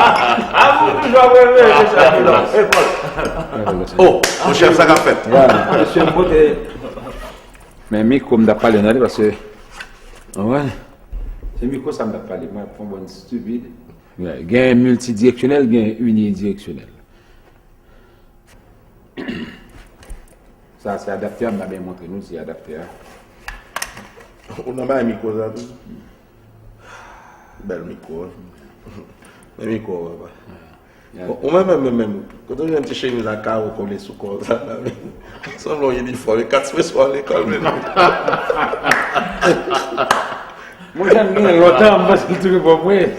Ah, vous toujours rêver, mesye. Ah, non, e Paul. Oh, monchè, sa k ap fèt? Mesye, m pote. Men mikwo m t ap pale nan li, paske, w konprann? Se mikwo sa m t ap pale, mwen ap fè yon bann stupid. Gen miltidireksyonèl, gen inidiyeksyonèl. Sa se adaptè a, m pa byen montre nou, se adaptè a. Ou nan bay mikwo sa tou? Bèl mikwo, wi. Men mikwo, papa. Bon, ou menm, menm, menm, menm, kote w jwenn ti chemiz a kawo kole sou kò w sa la, menm? Sanble yon inifòm, e kat semès w al lekòl, menm. Monchè, m gen lontan, m panse l tou pou mwen.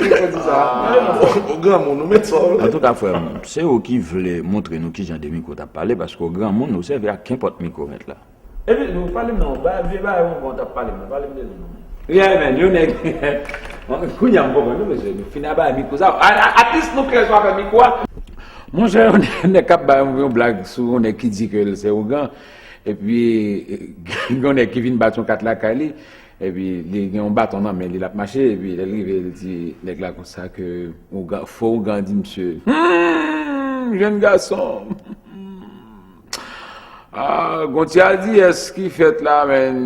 Ou granmoun, ou met sa w vle. Antouka, frè m, se ou ki vle montre nou kijan de mikwo t ap pale, paske w granmoun, ou sèvi ak kenpòt mikwo mèt la. Epi, nou pale m non, ba, vye bagay ougan w t ap pale m nan, pale m de li non. Yeah, man, yon nèg, kounye a m konprann nou, mesye, nou fin a bay mikwo sa. A, a, at least nou klè sou afè mikwo a. Monchè, yon nèg k ap bay yon, yon blag sou yon nèg ki di ke l se ougan, epi, yon nèg ki vin bat yon kat lakay li, epi li gen yon baton nan men li, l ap mache, epi lè l rive, l di nèg la konsa ke ougan, fo ougan di misye, hmm, jèn gason. Ah, gon ti adiyès ki fèt la, men.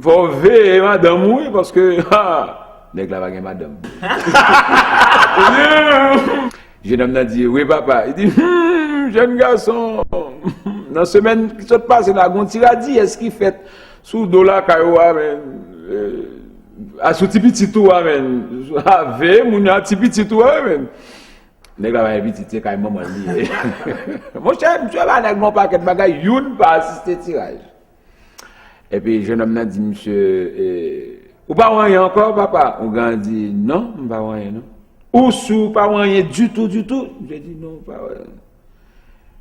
Fò w veye madanm ou, wi, paske, ha, nèg la pa gen madanm. Jenòm nan di, wi, papa. Li di, hmm, jèn gason, nan semèn ki sot pase la, gon ti radiyès ki fèt sou do lakay ou a, men. Eh, a sou ti pitit ou a, men. Ah, veye moun yo a ti pitit ou a, men. Nèg la pa gen pitit, se kay manman l li ye. Monchè, misye ba nèg la yon pakèt bagay, youn pa asiste tiraj. Epi jennonm nan di misye, eh, ou pa wè anyen ankò, papa? Ougan di, non, m pa wè anyen, non. Ou si w pa wè anyen ditou, ditou? Misye di, non, m pa wè anyen.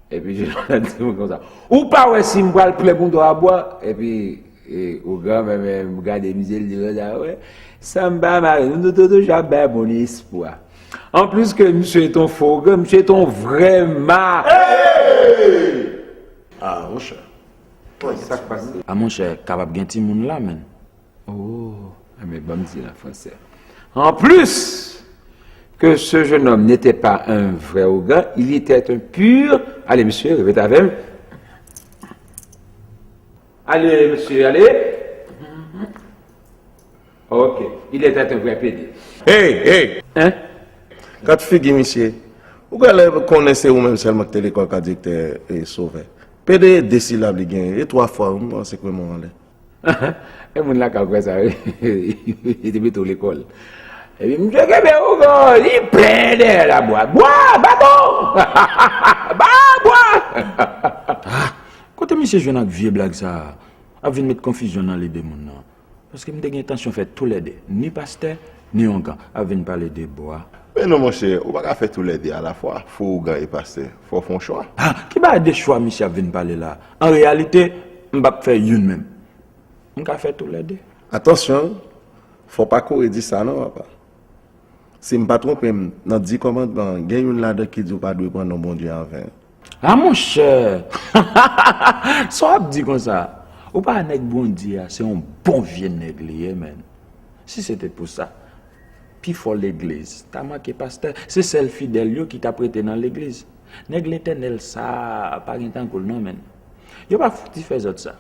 Epi Jonathan di mwen konsa, ou pa wè si m pral plen pou dwa bwa? Epi e, ougan menm, menm gade misye, l di konsa, wè, sa m pa mare, nou tou toujou ap bay moun espwa. Anplis ke misye te yon fo ougan, misye te yon vrè ma. Ah, monchè. Sa k pase? A monchè, kapab gen timoun la, menn. Oh, enben, ban m di l an fransè. En plus que ce jeune homme n'était pas un vrai ougan, il était un pur. Allez, monsieur, répétez avec moi. Allez, monsieur, allez. Ok, il était un vrai pédé. Hey, hey! Hein? Kat figi misye. Ou genlè konnen se ou menm sèlman ki te lekòl ka direktè e Sovè. Pede e de silab li genyen, e twa fwa, m panse ke mwen anlè. E moun la ka kwè sa, wi. Li te mete w lekòl. Epi misye kenbe ougan, li plen dèyè labwa. Bwa, babon! Ba bwa! Ah, kote misye jwenn ak vye blag sa a? Ap vin met konfizyon nan lide moun nan. Paske m te gen entansyon fè toulède, ni pastè, ni ougan, ap vin pale de bwa. Men non, monchè, ou pa ka fè toulède alafwa, fo ougan e pastè. Fò w fè yon chwa. Ah, ki bagay de chwa misye ap vin pale la? An reyalite, m p ap fè youn menm. M ka fè toulède. Atansyon, fò w pa kouri di sa non, papa. Si m pa twonpe m, nan di kòmandman an, gen youn ladan ki di w pa dwe pran non Bondye an ven. Ah, monchè! Sa w ap di konsa? Ou pa wè nèg Bondye a, se yon bon vye nèg li ye, menn. Si se te pou sa, pifò legliz ta manke pastè, se sèl fidèl yo ki t ap rete nan legliz. Nèg Letènèl sa a pa gen tankou l non, menn. Yo pa fouti fè zòt sa.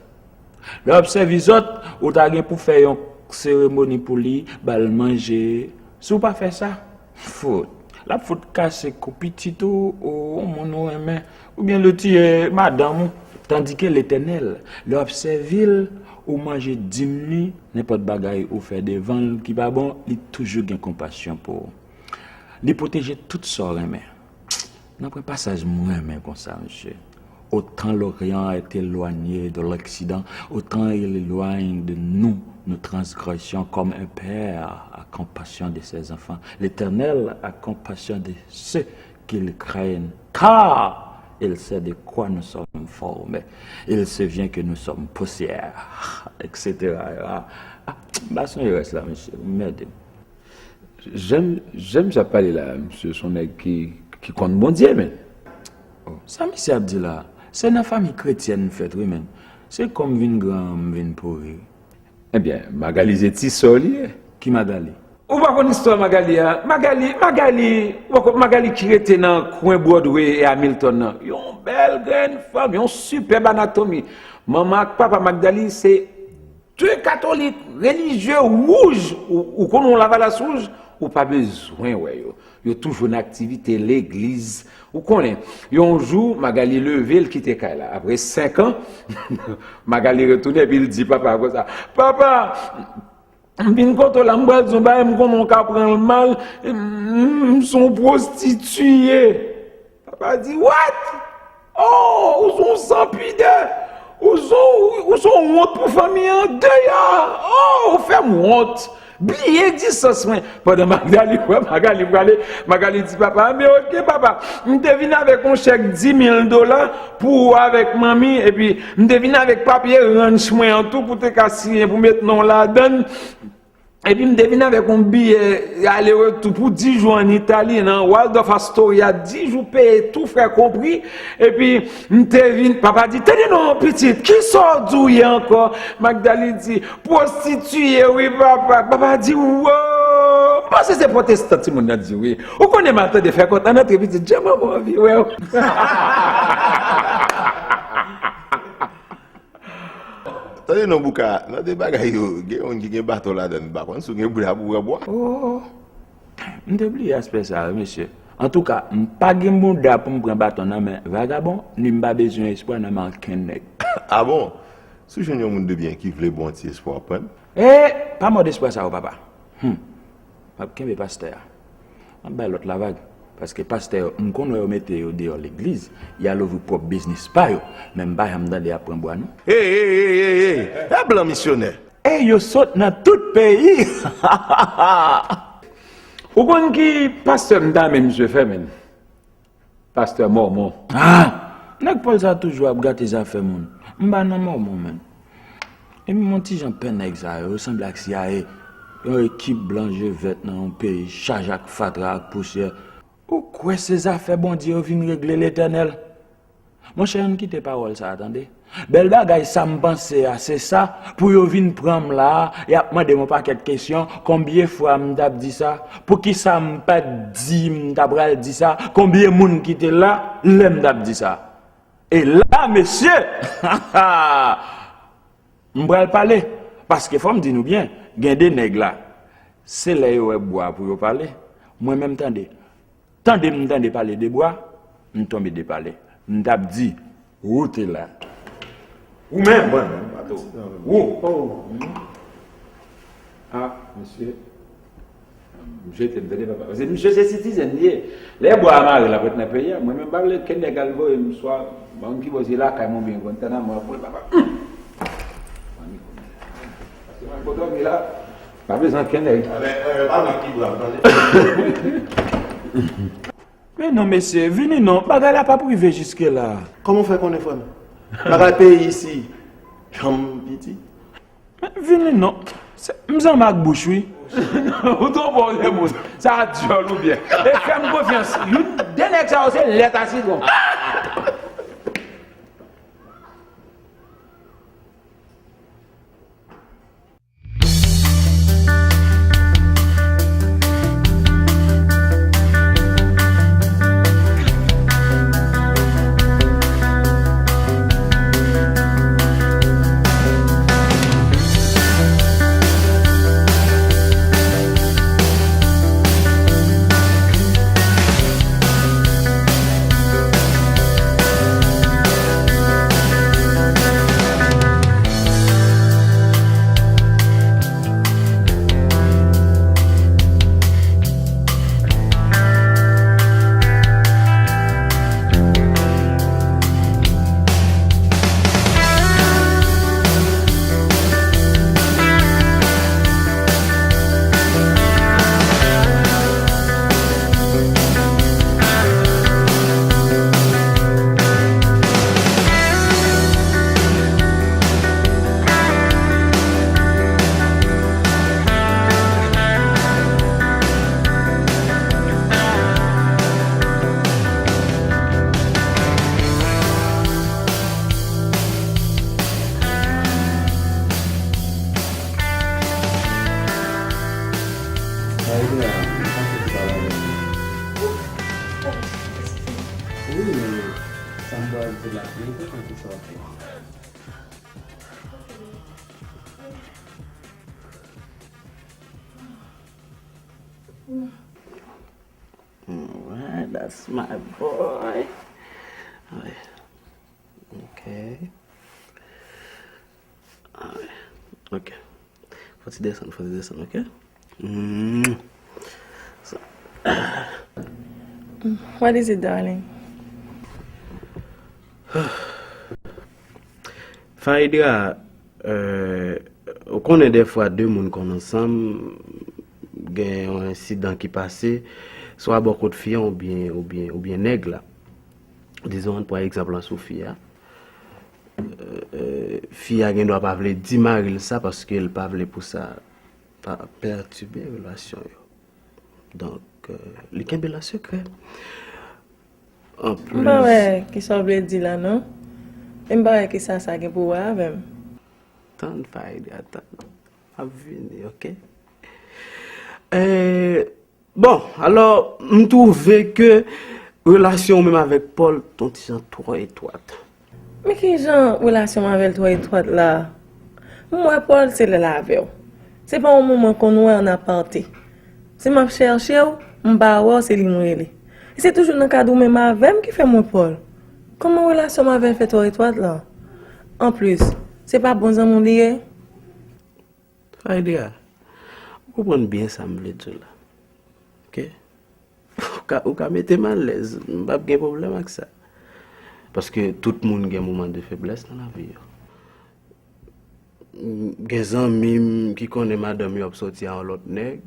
Lè w ap sèvi zòt, ou ta gen pou fè yon seremoni pou li, ba l manje. Si w pa fè sa, fout, l ap fout kase kou pitit ou, ou yon moun ou renmen, oubyen l tiye madanm ou. Tandike Letènèl, lè w ap sèvi l, ou manje dim li, nenpòt bagay ou fè devan l ki pa bon, li toujou gen konpasyon pou ou. Li pwoteje tout sa w renmen. Nan pwen pasaj m renmen konsa, mesye. Autant l'Orient est éloigné de l'Occident, autant il éloigne de nous nos transgressions, comme un père a compassion de ses enfants. L'Éternel a compassion de ceux qui le craignent, car il sait de quoi nous sommes formés. Il se vient que nous sommes poussière, et cetera. Ah, m pa sonje rès la, mesye. Mède. Jan, jan misye ap pale la, misye se yon nèg ki, ki konn Bondye, menn. Oh, sa misye ap di la? Se nan fanmi kretyèn m fèt, wi, menn. Se kòm m vin gran, m vin pouri. Ebyen, Magali se ti sè w li ye. Ki Magali? Ou pa konn istwa Magali a? Magali, Magali, ou pa konn Magali ki rete nan kwen Broadway e Hamilton nan? Yon bèl grenn fanm, yon sipèb anatomi. Manman ak papa Magdali se de katolik, relijye, wouj, ou, ou konn yon lavalas wouj, ou pa bezwen wè yo. Yo toujou nan aktivite legliz. Ou konnen, yon jou, Magali leve, l kite kay la. Apre senk an, Magali retounen, epi l di papa a konsa, papa, m vin kote w la, m pral di w yon bagay, m konnen w ka pran l mal, m, m se yon pwostitiye. Papa di, what? Oh, ou se yon sanpidè. Ou se yon, ou se yon wont pou fanmi an. Deyò. Oh, ou fè m wont. Bliye egzistans mwen. Pandan Magali wè Magali prale, Magali di papa, men oke, papa, m te vin avèk yon chèk dis mil dola pou ou avèk manmi, epi m te vin avèk papye ranch mwen an tou pou te ka siyen, pou met non w ladan l. Epi m te vin avèk yon biyè ale retou pou dis jou ann Itali, nan Waldorf Astoria, dis jou peye tou frè konpri. Epi m te vin, papa di, tande non, pitit, kisa w di w ye ankò? Magdali di, pwostitiye, wi, papa. Papa di, wo! M panse se pwotestan timoun nan di, wi. Ou konnen m ap tande fè kont, ann antre, pitit, jan manman anvi wè w. Tande non, Bouka, nan de bagay yo, gen youn ki gen baton ladan l, m pa konn si w gen bouda pou pran bwa. Oh, m te bliye aspè sa a, wi, mesye. Antouka, m pa gen bouda pou m pran baton nan men vagabon, ni m pa bezwen espwa nan men ankenn nèg. Ah bon? Si w jwenn yon moun de byen ki vle bon ti espwa w pran l. E, pa mòd espwa sa yo, papa. Hum. M ap kenbe pastè a. M ap bay lòt la vag. Paske pastè yo, m konn wè yo mete yo deyò legliz, y al ouvri pwòp biznis pa yo. Men m pa janm tande y ap pran bwa, non. Ey, ey, ey, ey, ey! E blan misyonè! Ey, yo sot nan tout peyi! Ou konn ki pastè m ta renmen misye fè, menn? Pastè Mòmon. Ah! Nèg Pòl sa toujou ap gate zafè moun. M pa nan mòmon, menm. Epi m yon ti jan pè nèg sa yo, yo sanble ak C I A. Yon ekip blan je vèt nan yon peyi chaje ak fatra ak pousyè. Ou kwè se zafè Bondye yo vin regle, Letènèl? Monchè, ann kite pawòl sa a, tande. Bèl bagay, sa m panse a, se sa, pou yo vin pran m la a, y ap mande m yon pakèt kesyon, konbyen fwa m t ap di sa, poukisa m pa t di m ta pral di sa, konbyen moun ki te la lè m t ap di sa. E la, mesye, m pral pale, paske fò m di nou byen, gen de nèg la, se lè yo wè bwa pou yo pale. Mwen menm, tande, tande m tande pale de bwa, m tonbe de pale. M t ap di, ou te la. Ou menm, mwen menm, bato. Ou. Oh. Ah, mesye. M jete m, tande papa. Paske misye se citizen li ye. Lè bwa a mare l ap ret nan peyi a, mwen menm m pa vle kenn nèg al voye m swa ban m ki bò se lakay mwen oubyen Guantanamo a pou l papa. Paske mwen kote m ye la, pa bezwen kenn nèg. Men non, mesye, vini non, bagay la p ap rive jiske la. Kòman w fè konnen, frè m? Bagay peyi isi, janm piti. Men vini non. Se, m zanmi ak bouch, wi. Ou twonpe w se moun. Sa a dyòl oubyen? E fè m konfyans. Youn de nèg sa yo se lèt a sitwon. Sa vle di la, m panse se pa la menm. Wi, men sa m pral di la, m te panse sa w ap fè. Alright, that's my boy. Alright. Ok. Alright. Ok. Fò ti desann, fò ti desann, ok? Mm. So, What is it, darling? Faïdra, euh, ou konnen dèfwa de moun konn ansanm, gen yon ensidan ki pase, swa bò kot fi an oubyen, oubyen, oubyen nèg la. Dizon, ann pran egzanp lan sou fi a. Euh, euh, fi a gen dwa pa vle di mari l sa paske l pa vle pou sa pa pètibe relasyon yo. Donk, euh, li kenbe l an sekrè. M pa wè kisa w vle di la non. E m pa wè kisa sa gen pou wè avè m. Tann Faïdra, tann. M ap vini, ok? Euh, bon, alò, m twouve ke relasyon w menm avèk Paul t on ti jan twò etwat. Men kijan relasyon m avè l twò etwat la? M wè Paul se lè l avè w. Se pa yon moun mwen konn wè an aparte. Si m ap chèche w, m pa wè w, se li m rele. E se toujou nan kad ou menm avè m ki fè m wè Paul. Kòman relasyon m avè l fè twò etwat la? Anplis, se pa bon zanmi w li ye? Faïdra, ou konprann byen sa m vle di w la. Ok? Ou ka, ou ka mete m alèz, m p ap gen pwoblèm ak sa. Paske tout moun gen moman de feblès nan lavi yo. Gen zanmi m ki konnen madanm yo ap sòti a yon lòt nèg.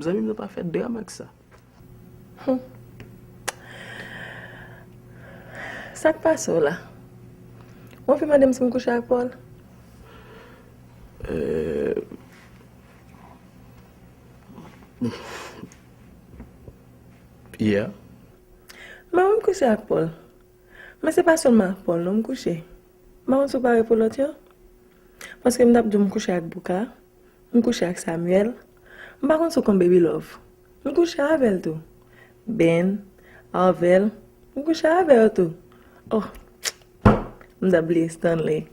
Zanmi m nan pa fè dram ak sa. Humm. Sa k pase w la? Ou anvi mande m si m kouche ak Paul? Euh, yeah. Mwen, m kouche ak Paul. Men se pa sèlman ak Paul non m kouche. M pa konn si w pare pou lòt yo. Paske m t ap di w m kouche ak Bouka, m kouche ak Samuel. M pa konn si w konn Baby Love. M kouche avè l tou. Ben, Arvel, m kouche avè yo tou. Oh, m t ap bliye Stanley.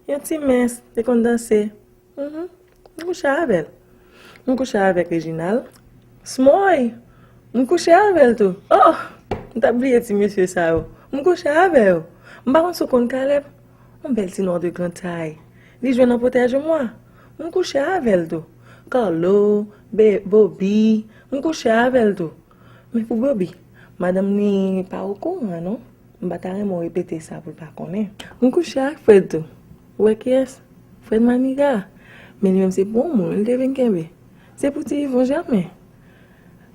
Yon ti mens, te konn danse. Mhm. M kouche avè l. M kouche avèk Reginald. Smoy! M kouche avè l tou. Oh! M t ap bliye ti mesye sa yo. M kouche avè yo. M pa konn si w konn Caleb. Yon bèl ti nwa de gran tay. Li jwe nan Protège-moi. M kouche avè l tou. Carlo, Be- Bobby, m kouche avè l tou. Men pou Bobby, madanm li pa okouran non. M pa ta renmen w repete sa pou l pa konnen. M kouche ak Fred tou. Ou wè kiyès? Fred Maniga. Men li menm se pou yon moun li te vin kenbe. Se pou ti Yvon Germain.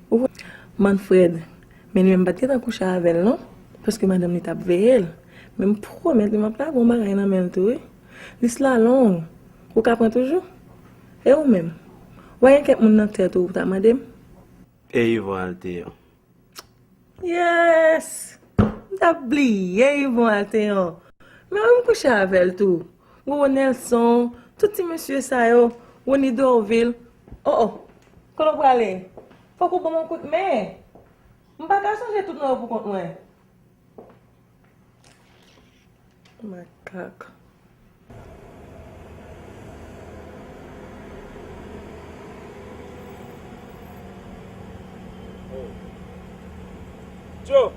Ou wè? Manfred. Men li menm m pa t gentan kouche avè l non. Paske madanm li t ap veye l. Men m pwomèt li m ap lage yon bagay nan men l tou wi. Lis la long. Ou ka pran toujou? E ou menm? Ou pa gen kèk moun nan tèt ou ou ta mande m? E Yvon Alteyon. Yes! M t ap bliye Yvon Alteyon. Men wi m kouche avè l tou. Roro Nelson, tout ti mesye sa yo, Rony Dorvil. Oh oh, kote w prale? Fòk ou ban m yon kout men. M pa ka sonje tout non yo pou kont mwen. Makak. Djo!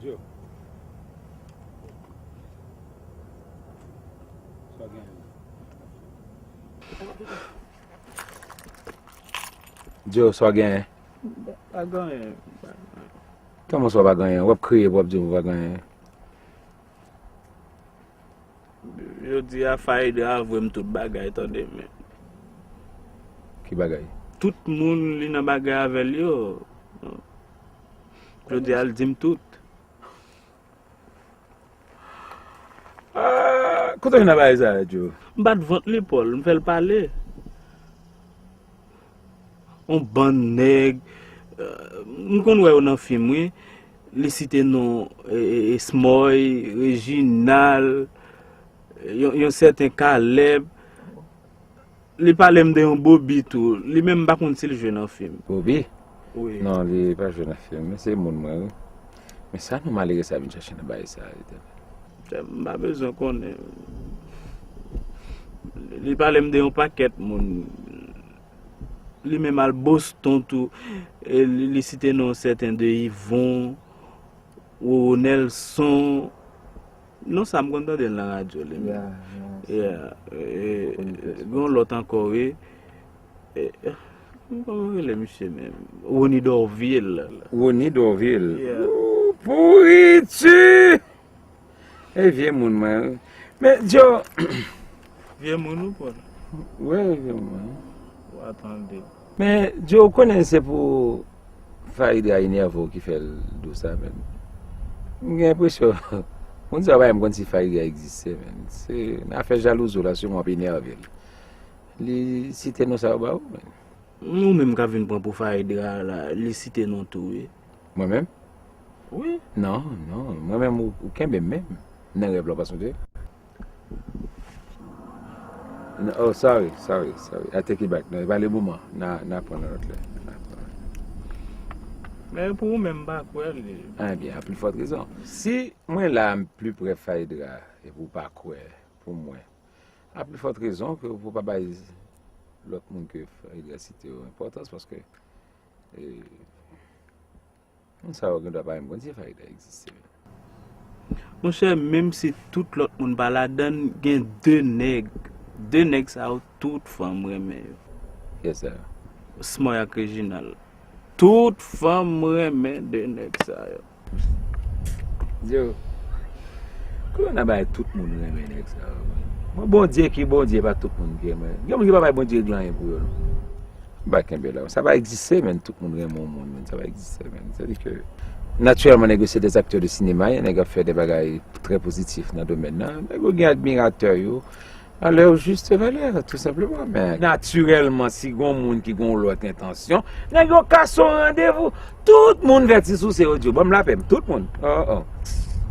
Djo. Sa w genyen? Djo, sa w genyen? Pa genyen. Kòman sa w pa genyen? W ap kriye pou w ap di m w pa genyen. Jodi a Faïd avwe m tout bagay tande men. Ki bagay? Tout moun li nan bagay avè l yo. Jodi a l di m tout. Ah, kote w jwenn bagay sa yo, Djo? M bat vant li, Paul, m fè l pale. On bann nèg, euh, m konn wè yo nan fim, wi. Li site non, e, e, e, Smoy, Reginald, yon, yon sèten Caleb. Li pale m de yon Bobby tou. Li menm m pa konn si l jwe nan fim. Bobby? Wi. Non, li pa jwe nan fim. Men se moun mwen, wi. Men sa nou malere sa vin chache nan bagay sa, Etènèl. M pa bezwen konnen. Li pale m de yon pakèt moun. Li menm al Boston tou. E li, li site non sèten de Yvon, Roro Nelson. Non sa m konn tande l nan radyo li menm. Yeah, yeah, yeah. E, gen yon lòt ankò, wi. E, e, kòman yo rele misye menm? Rony Dorvil. Rony Dorvil. Yeah. Ou pouriti! E vye moun mwen, wi. Men, Djo. Vye moun ou, Paul? Wi, vye moun mwen. Ou a tande. Men, Djo, ou konnen se pou Faïda enève w ki fè l di w sa, men. M gen enpresyon, moun sa yo pa menm konn si Faïda egziste, men. Se nan afè jalouzi w la, sèlman w ap enève l. Li site non sa yo ba ou, men. Ou menm k ap vin pran pou Faïda la, li site non tou, wi. Mwen menm? Wi. Non, non, mwen menm ou, ou kenbe m menm. Nan rèv la, w pa sonje? N-, oh, sorry, sorry, sorry. I take it back. Non, e pa le moman. N a, n a pran nan lòt lè. N a pran. Men pou ou menm, m pa kwè li. Ah, byen, a pli fòt rezon. Si mwen la, m pli pre Faïda, epi w pa kwè pou mwen, a pli fòt rezon ke pou w pa bay lòt moun ke Faïda site yo enpòtans, paske, e, moun sa yo gendwa pa menm konn si Faïda egziste. Monchè, menm si tout lòt moun pa ladann, gen de nèg. De nèg sa yo, tout fanm renmen yo. Yes, sir. Smoy ak Reginald. Tout fanm renmen de nèg sa yo. Yo, korona bay tout moun renmen nèg sa yo. Mwen, Bondye ki Bondye, pa tout moun ki renmen. Gen moun ki pa bay Bondye regle anyen pou yo, non. M pa kenbe la. Sa pa egziste, men tout moun renmen yon moun, men sa pa egziste, men. Sètadi ke, natirèlman, nèg yo se des acteurs de cinéma, nèg ap fè de bagay trè pozitif nan domèn nan. Nèg yo gen admiratè yo, à leur juste valeur, tou senpleman. Men natirèlman, si gon moun ki gon lòt entansyon, nèg yo kase yon randevou. Tout moun fè ti souse yo di yo, "Ban m lapè m." Tout moun. Oh, oh.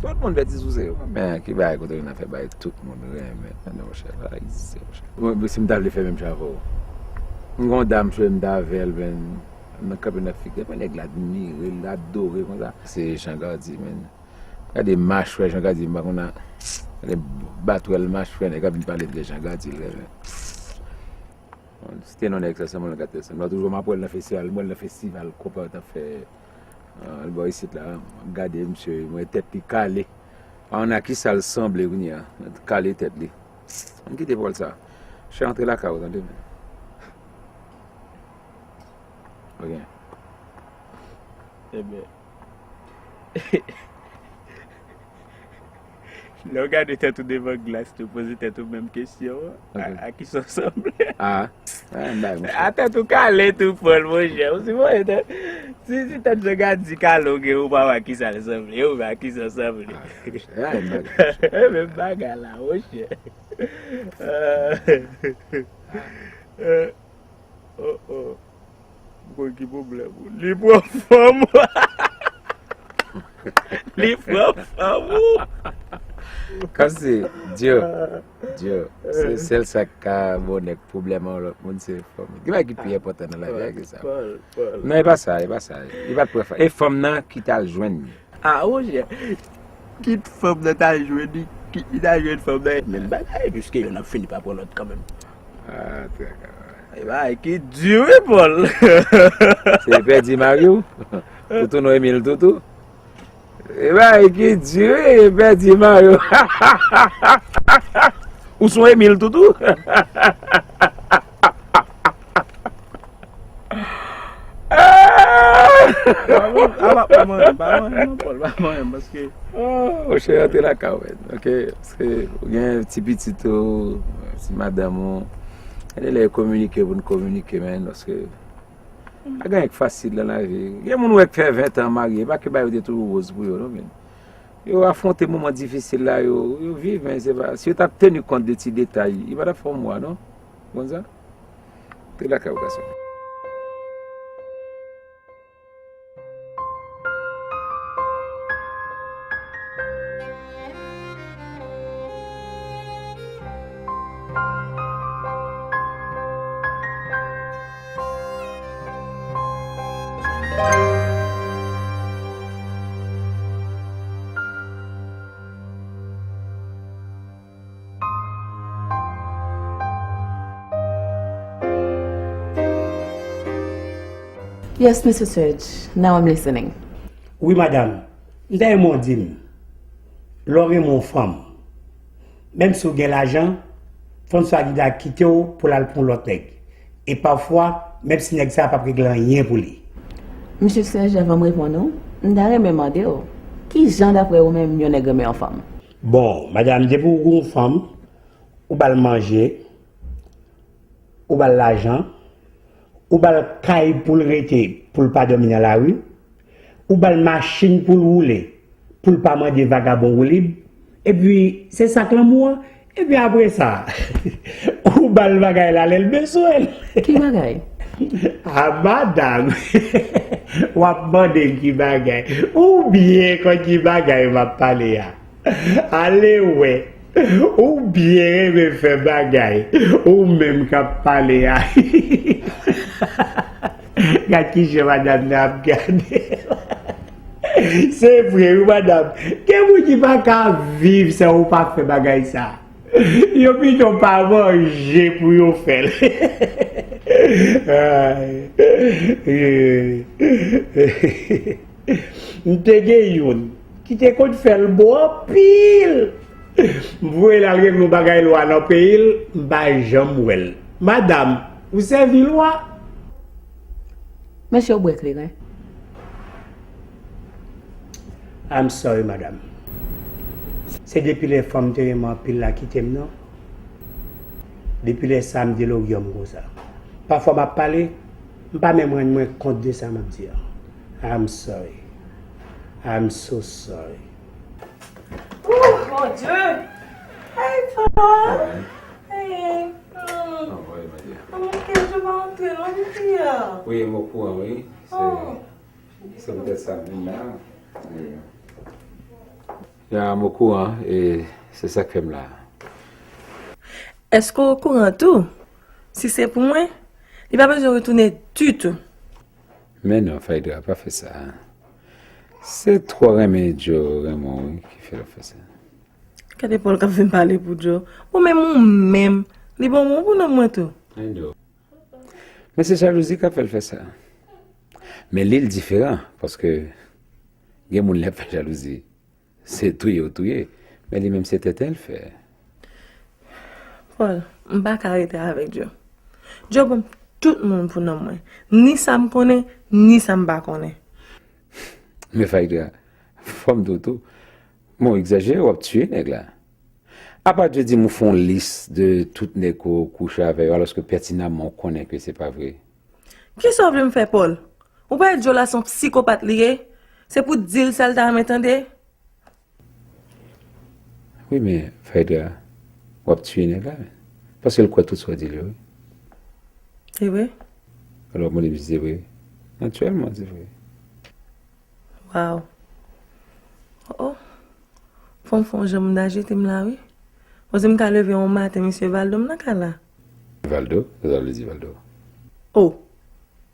Tout moun fè ti souse yo. Men ki bagay kote yo nan fè bagay tout moun renmen. Men non, monchè, pa egziste, monchè. Mwen, si m ta vle fè menm jan avè w. M gon dam, m ta avè l, men, nan kanpe nan figi. Epi nèg la admire, l adore konsa. Se Jean Gardy, men. Gade machwè Jean Gardy, m pa konn a, gade batwèl machwè nèg ap vin pale m de Jean Gardy, l renmen. Bon, si te non nèg sa, se mwen l gate, se mwen toujou m ap wè l nan festival, m wè l nan festival konpa yo t ap fè, euh, bò isit la, m ap gade misye, m wè tèt li kale. Pa konn a kisa l sanble kounye a, kale tèt li. Ann kite pòl sa. Chè, antre lakay ou, tande, men. Ok. Ebyen. Lè w gade tèt ou devan glas, tou poze tèt ou menm kesyon an, a, a kisa w sanble? Ah, ah, m bay, monchè. A tèt ou kale tou, Paul, monchè. Ou sipoze tèt, si, si tèt Jean Gardy kale w gen, ou pa wè a kisa l sanble, ou wè a kisa w sanble. Ah, monchè, ah, m bay, monchè. Menm bagay la, monchè. Euh, euh, Oh, oh. M konn ki pwoblèm ou. Li pran fanm ou. Li pran fanm ou. Kòmsi, Dyo, Dyo, se sèl sa k ka bon nèg pwoblèm an lòt moun, se fanm. Gen bagay ki pi enpòtan nan lavi a ke sa. Paul, Paul. Non, e pa sa, e pa sa. Li pa t pran fanm. E fanm nan ki t al jwenn li. Ah, monchè. Kit fanm nan ta jwenn li, kit li ta jwenn fanm nan, menm bagay, piske yonn ap fini pa pran lòt kanmenm. Ah, trè ka. E bagay ki di wi, Paul. Se pèdi mari w? Toutou non Emile Toutou? E bagay ki di wi, pèdi mari w. Ou son Emile Toutou? Ah! Pa manyen, pa manyen, pa manyen, non, Paul, pa manyen, paske Oh, monchè, antre lakay ou, men. Ok, paske ou gen ti pitit ou, ti madanm ou. Gade lè yo kominike pou n kominike, men, paske pa gen anyen k fasil nan lavi. Gen moun ou wè k fè ven tan marye, pa ke bagay yo te toujou woz pou yo, non, men. Yo afwonte moman difisil la, yo, yo viv, men se pa, si yo t ap teni kont de ti detay, yo pa t ap fè yon mwa, non. Konn sa? Te lakay ou, gason. Yes, Mister Serge. Now I'm listening. Wi, madanm. M ta renmen w di m, lè w renmen yon fanm, menm si w gen lajan, fanm sa a gentan kite w pou l al pran yon lòt nèg. E pafwa, menm si nèg sa a p ap regle anyen pou li. Mesye Serge, anvan m reponn ou, m ta renmen mande w, ki jan, daprè ou menm, yon nèg renmen yon fanm? Bon, madanm, depi w gen yon fanm, ou ba l manje, ou ba l lajan, ou ba l kay pou l rete, pou l pa dòmi nan lari, ou ba l machin pou l woule, pou l pa mande vagabon woulib, epi se sa k lanmou an, epi apre sa, ou ba l bagay la lè l bezwen l. Ki bagay? A, madanm, w ap mande m ki bagay. Ou byen konn ki bagay m ap pale a. Ale wè. Ou byen renmen fè bagay. Ou menm k ap pale a. Gad kijan madanm nan ap gade. Se vre, wi, madanm. Gen moun ki pa ka viv san ou pa fè bagay sa. Yo pito pa manje pou yo fè l. Ay. M te gen youn Kite kote fè l bon anpil. M voye l al regle yon bagay lwa nan peyi l, m pa janm wè l. Madanm, ou sèvi lwa? Mesye, w bwè kleren? I'm sorry, madanm. Se depi lè fanm te renmen anpil la kite m nan. Depi lè sa, m deloryòm konsa. Pafwa m ap pale, m pa menm rann mwen kont de sa m ap di a. I'm sorry. I'm so sorry. Oh, Bondye! Hey, papa! Hey! Hmm. Anmwey, Maria. Anmwey, Bondye pa antre non, pitit a. Wi, m okouran, wi. Se, se poutèt sa m vin la. Wi. Ya, m okouran, e se sa k fè m la. Èske w okouran tou? Si se pou mwen, li pa bezwen retounen ditou. Men non, Faidra, pa fè sa. Se twò renmen Djo renmen w wi ki fè l ap fè sa. Gade Paul k ap vin pale pou Djo. Ou menm, ou menm, li bon bon pou nanm mwen tou. I know. Men se jalouzi k ap fè l fè sa. Men li, l diferan, paske gen moun lè ap fè jalouzi. Se touye w touye. Men li menm se tenten l fè. Paul, m pa ka rete avèk Djo. Djo ban m tout moun pou nanm mwen. Ni sa m konnen, ni sa m pa konnen. Men Faidra, fò m di w tou, men w egzajere, w ap tiye nèg la. Apa Djo di m ou fè yon lis de tout nèg ke w kouche avè yo, alòske pètinamman w konnen ke se pa vre. Kisa w vle m fè, Paul? Ou pa wè Djo la se yon psikopat li ye? Se pou di l sa l ta renmen tande? Wi, men Faidra, w ap tiye nèg la, men. Paske l kwè tout sa w di l yo, wi. Se vre? Alò, mwen di m si se vre. Natirèlman, se vre. Waw. Oh, oh. Fò m fè yon jan m ajite m la, wi. Panse m ka leve yon maten, mesye Valdo, m nan kay la. Valdo? Sa sa vle di, Valdo? Oh.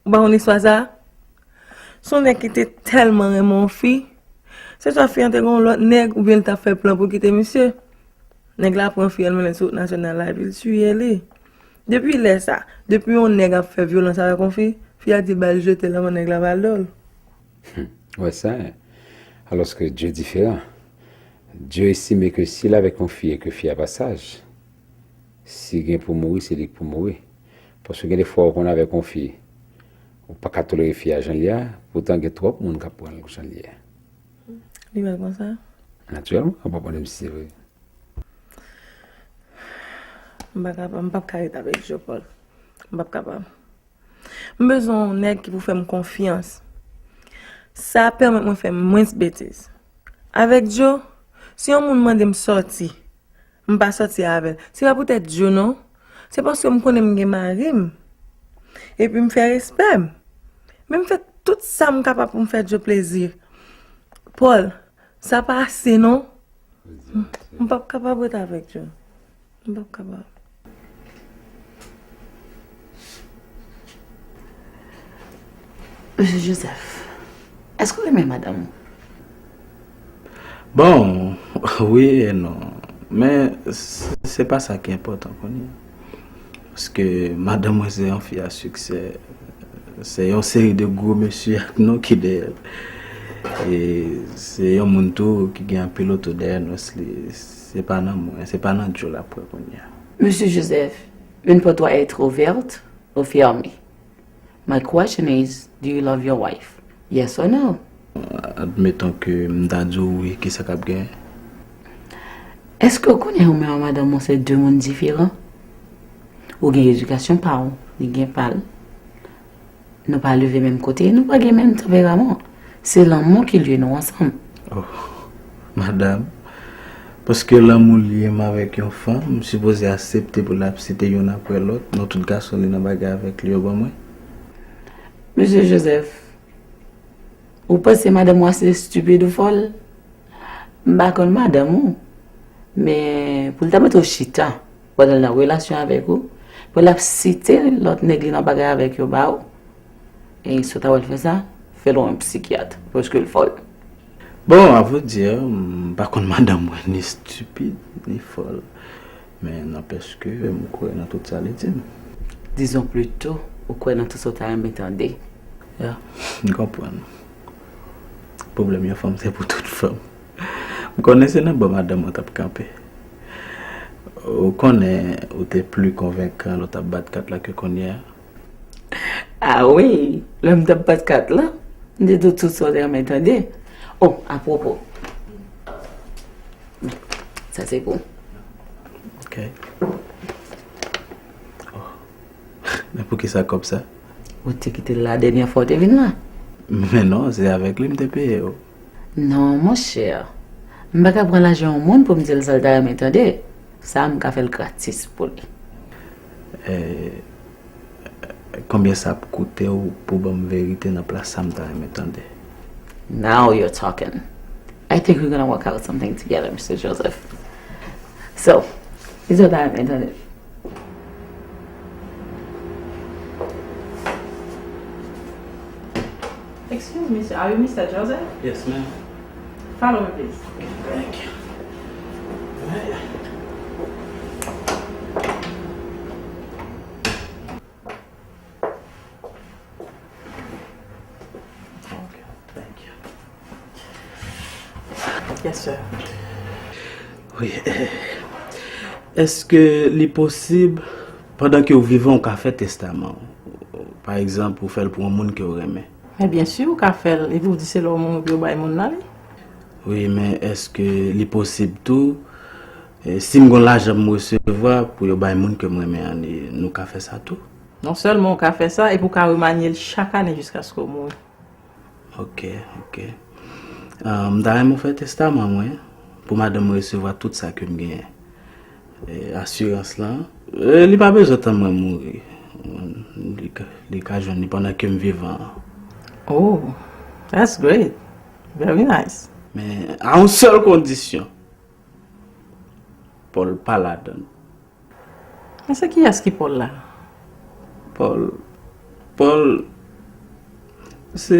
Ou pa konn istwa sa? Se yon nèg ki te tèlman renmen yon fi. Se swa fi an te gen yon lòt nèg oubyen l t ap fè plan pou kite misye. Nèg la pran fi an, l mennen l sou wout nasyonal la, epi l tiye li. Depi lè sa, depi yon nèg ap fè vyolans avèk yon fi, fi a di l ba l jete l anvan nèg la ba l do l. Ou wè sa, en? Alòske Dye diferan. Dye estime ke si l avèk yon fi e ke fi a pa saj, si gen pou mouri, se li k pou mouri. Paske gen de fwa ou konn avèk yon fi, ou pa ka tolere fi a jan l ye a, poutan gen twòp moun k ap pran l jan l ye a. Li bèl konsa? Natirèlman, ou pa konnen si se vre. M pa kapab, m p ap ka ret avèk Djo, Paul. M p ap kapab. M bezwen yon nèg ki pou fè m konfyans. Sa ap pèmèt mwen fè mwens betiz. Avèk Djo, si yon moun mande m sòti, m pa sòti avè l. Se pa poutèt Djo non. Se paske m konnen m gen mari m. Epi m fè respè m. Men m fè tout sa m kapab pou m fè Djo plezi. Paul, sa pa ase non. M p ap kapab ret avèk Djo. M p ap kapab. Mesye Joseph, èske w renmen madanm ou? Bon, wi e non. Men, se pa sa ki enpòtan kounye a. Paske madanm mwen se yon fi a siksè. Se yon seri de gwo mesye ak non ki dèyè l. E se yon moun tou ki gen anpil oto dèyè nòs li. Se pa nan mwen, se pa nan Djo l ap kwè kounye a. Mesye Joseph, une porte doit être ouverte ou fermée. My question is, do you love your wife? Yes or no? Admettons que m ta di w wi, kisa k ap genyen? Èske w konnen ou menm ak madanm ou se de moun diferan? Ou gen edikasyon pa w, li gen pa l. Nou pa leve menm kote, nou pa gen menm tanperaman. Se lanmou ki lye nou ansanm. Oh, madanm, paske lanmou lye m avèk yon fanm, m sipoze aksepte pou l ap site youn apre lòt, nou tout gason li nan bagay avèk li yo ban mwen. Mesye Joseph, ou panse madanm ou a se estipid ou fòl? M pa konn madanm ou, men pou l ta mete w chita pandan l nan relasyon avèk ou, pou l ap site lòt nèg li nan bagay avèk yo ba ou, e si w ta wè l fè sa, fè l wè yon psikyat, paske l fòl. Bon, à vrai dire, m pa konn madanm mwen ni estipid, ni fòl. Men n'empêche que m kwè nan tout sa li di m. Disons plutôt, ou kwè nan tout sa w ta renmen tande. Ya, m konprann. Pwoblèm yon fanm se pou tout fanm. M konnen se nan bò madanm ou t ap kanpe. Ou konnen ou te pli konvenkan lè w t ap bat kat la ke kounye a. Ah wi, lè m t ap bat kat la, m te di w tout sa w te renmen tande. Oh, apwopo, sa se pou ou. Ok. Oh. Men poukisa kòb sa? Ou te kite l la dènyè fwa w te vin la. Men non, se avèk li m te peye w. Non, monchè. M pa ka pran lajan yon moun pou m di l sa l ta renmen tande. Sa a, m ka fè l gratis pou li. Eh, konbyen sa ap koute w pou ban m verite nan plas sa m ta renmen tande? Now you're talking. I think we're gonna work out something together, Mister Joseph. So, ki sa w ta renmen tande? Excuse me, sir. Are you Mister Joseph? Yes, ma'am. Follow me, please. Thank you. Ok, thank you. Yes, sir. Wi, eh, èske li posib, pandan ke w vivan, w ka fè testaman w? Pa egzanp, ou fè l pou yon moun ke w renmen. Men byen si, ou ka fè l, epi w di se lè w mouri pou yo bay moun nan li. Wi, men èske li posib tou, eh, si m gon lajan m resevwa pou yo bay moun ke m renmen an, li, nou ka fè sa tou? Non sèlman w ka fè sa, epi w ka remanye l chak ane jiskaske w mouri. Ok, ok. Ah, m ta renmen w fè testaman mwen, pou madanm mwen resevwa tout sa ke m genyen. E, asirans lan, e, li pa bezwen tann mwen mouri. Li ka, li ka jwenn li pandan ke m vivan. Oh, that's great. Very nice. Men, a yon sèl kondisyon. Paul pa ladan l. Men se kiyès ki Paul la? Paul, Paul, se,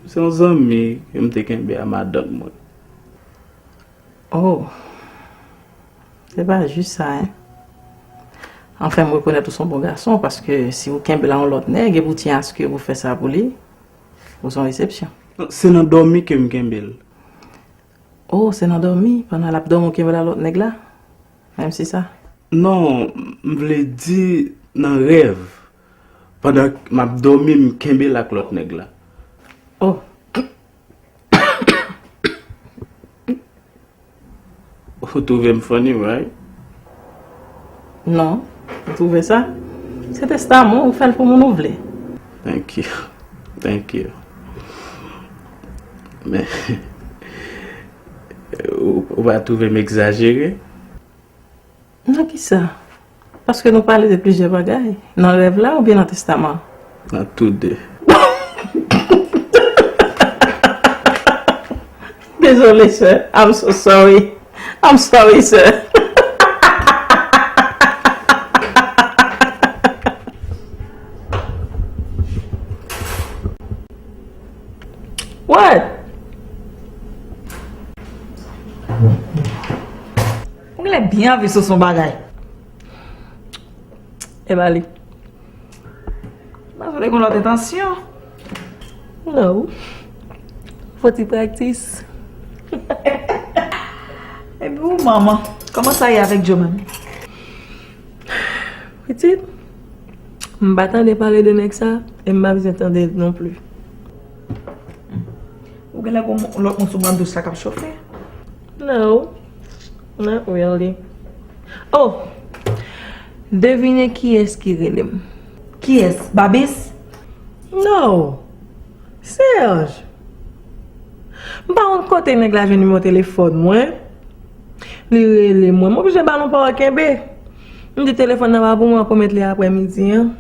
se yon zanmi ke m te kenbe a madanm mwen. Oh, se pa jis sa, en. Anfen, m rekonèt ou se yon bon gason, paske si ou kenbe l a yon lòt nèg, epi ou tyen aske pou fè sa pou li, ou se yon eksepsyon. Non, se nan dòmi ke m kenbe l. Oh, se nan dòmi, pandan l ap dòmi ou kenbe l a lòt nèg la? Menm si sa? Non, m vle di nan rèv. Pandan m ap dòmi, m kenbe l ak lòt nèg la. Oh. Ou twouve m funny, right? Non, ou twouve sa? Se testaman, ou fè l pou moun ou vle. Thank you. Thank you. Men, ou, ou pa twouve m egzajere? Nan kisa? Paske nou pale de plizyè bagay. Nan rèv la oubyen nan testaman? Nan tou de. Dezole, sir. I'm so sorry. I'm sorry, sir. What? Ou genlè byen anvi sou son bagay. E ba li. M pa vle gon lòt entansyon. No. Fò ti praktis. Epi ou manman, kòman sa ye avèk Joe menm? Pitit, m pa tande pale de nèg sa, e m pa bezwen tande l non pli. Ou genlè gon lòt moun sou bann dous la k ap chofe? No, not really. Oh! Devine kiyès ki rele m. Kiyès? Babis? No! Serge! M pa konn kote nèg la jwenn nimewo telefòn mwen. Li rele mwen. M oblije ba l yon pawòl kenbe. M di telefòn nan pa pou mwen, pwomèt li aprè midi an.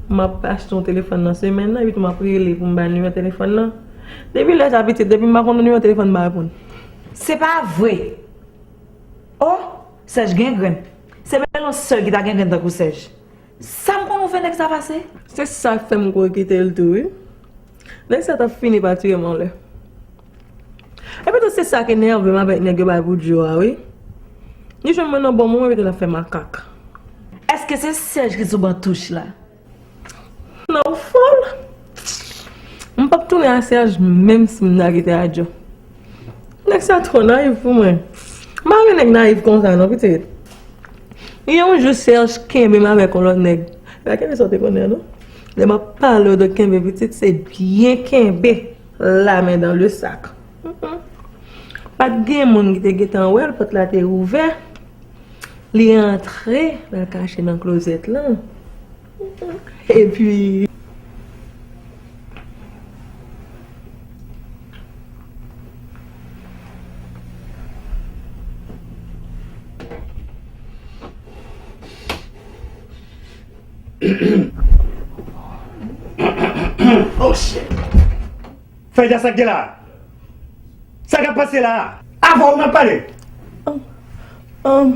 M ap achte yon telefòn nan semèn nan, epi tou m ap rele pou m ba l nimewo telefòn nan. Depi lè sa pitit, depi m pa konn nimewo telefòn m pa reponn. Se pa vre! Oh! Serge gen grenn. Se bèl yon sèl ki ta gen grenn tankou Serge. Sa m konn ou fè nèg sa pase? Se sa k fè m kouri kite l tou, wi. Nèg sa t ap fini pa tiye m anlè. Epi tou se sa k enève m avèk nèg yo bay pou Joe a, wi. Li jwenn mwen nan bon moman, epi l ap fè makak. Èske se Serge ki sou ban touch la? Non, ou fòl. M p ap tounen a Serge menm si m ta kite a Joe. Nèg sa twò nayiv pou mwen. M pa renmen nèg nayiv konsa non, pitit. Yon jou Serge kenbe m avèk yon lòt nèg. Pa kenbe sa w te konnen an non. Lè m ap pale w de kenbe pitit, se byen kenbe, la men dan le sak. Mm-mm. Pa t gen moun ki te gentan wè l, pòt la te ouvè. Li antre, l al kache nan klozèt lan. Epi. Oh shit! Fayda, sa k gen la? Sa k ap pase la? Avè w m ap pale. Ahn, ahn,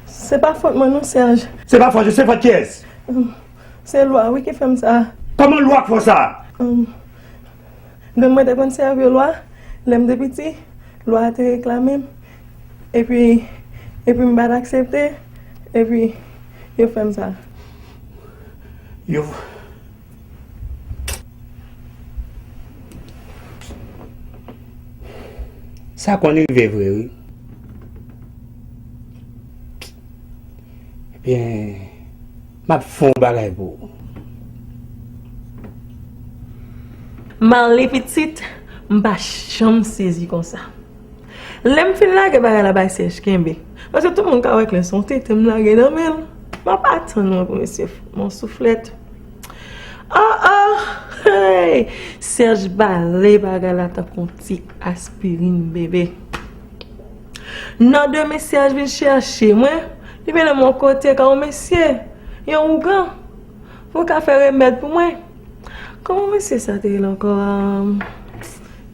se pa fòt mwen non, Serge. Se pa fòt ou, se fòt kiyès? Ahn, se lwa wi ki fè m sa. Kòman lwa k fè w sa? Ahn, grann mwen te konn sèvi lwa lè m te piti, lwa a te reklame m, epi, epi m pa t aksepte, epi yo fè m sa. Yo Sa konn rive vre wi. Ebyen, m ap fè yon bagay pou ou. Marly pitit, m pa janm sezi konsa. Lè m fin lage bagay la bay Serge kenbe. Paske tout moun ka wè klè se yon tenten m lage nan men l. M ap atann mwen pou mesye f-, yon souflèt. Oh oh! Hey! Serge bale bagay la tankou yon ti aspirin bebe. Nan demen Serge vin chèche mwen, li mennen m yon kote ka yon mesye, yon ougan, pou l ka fè remèd pou mwen. Kòman mesye sa te rele ankò? Ahn,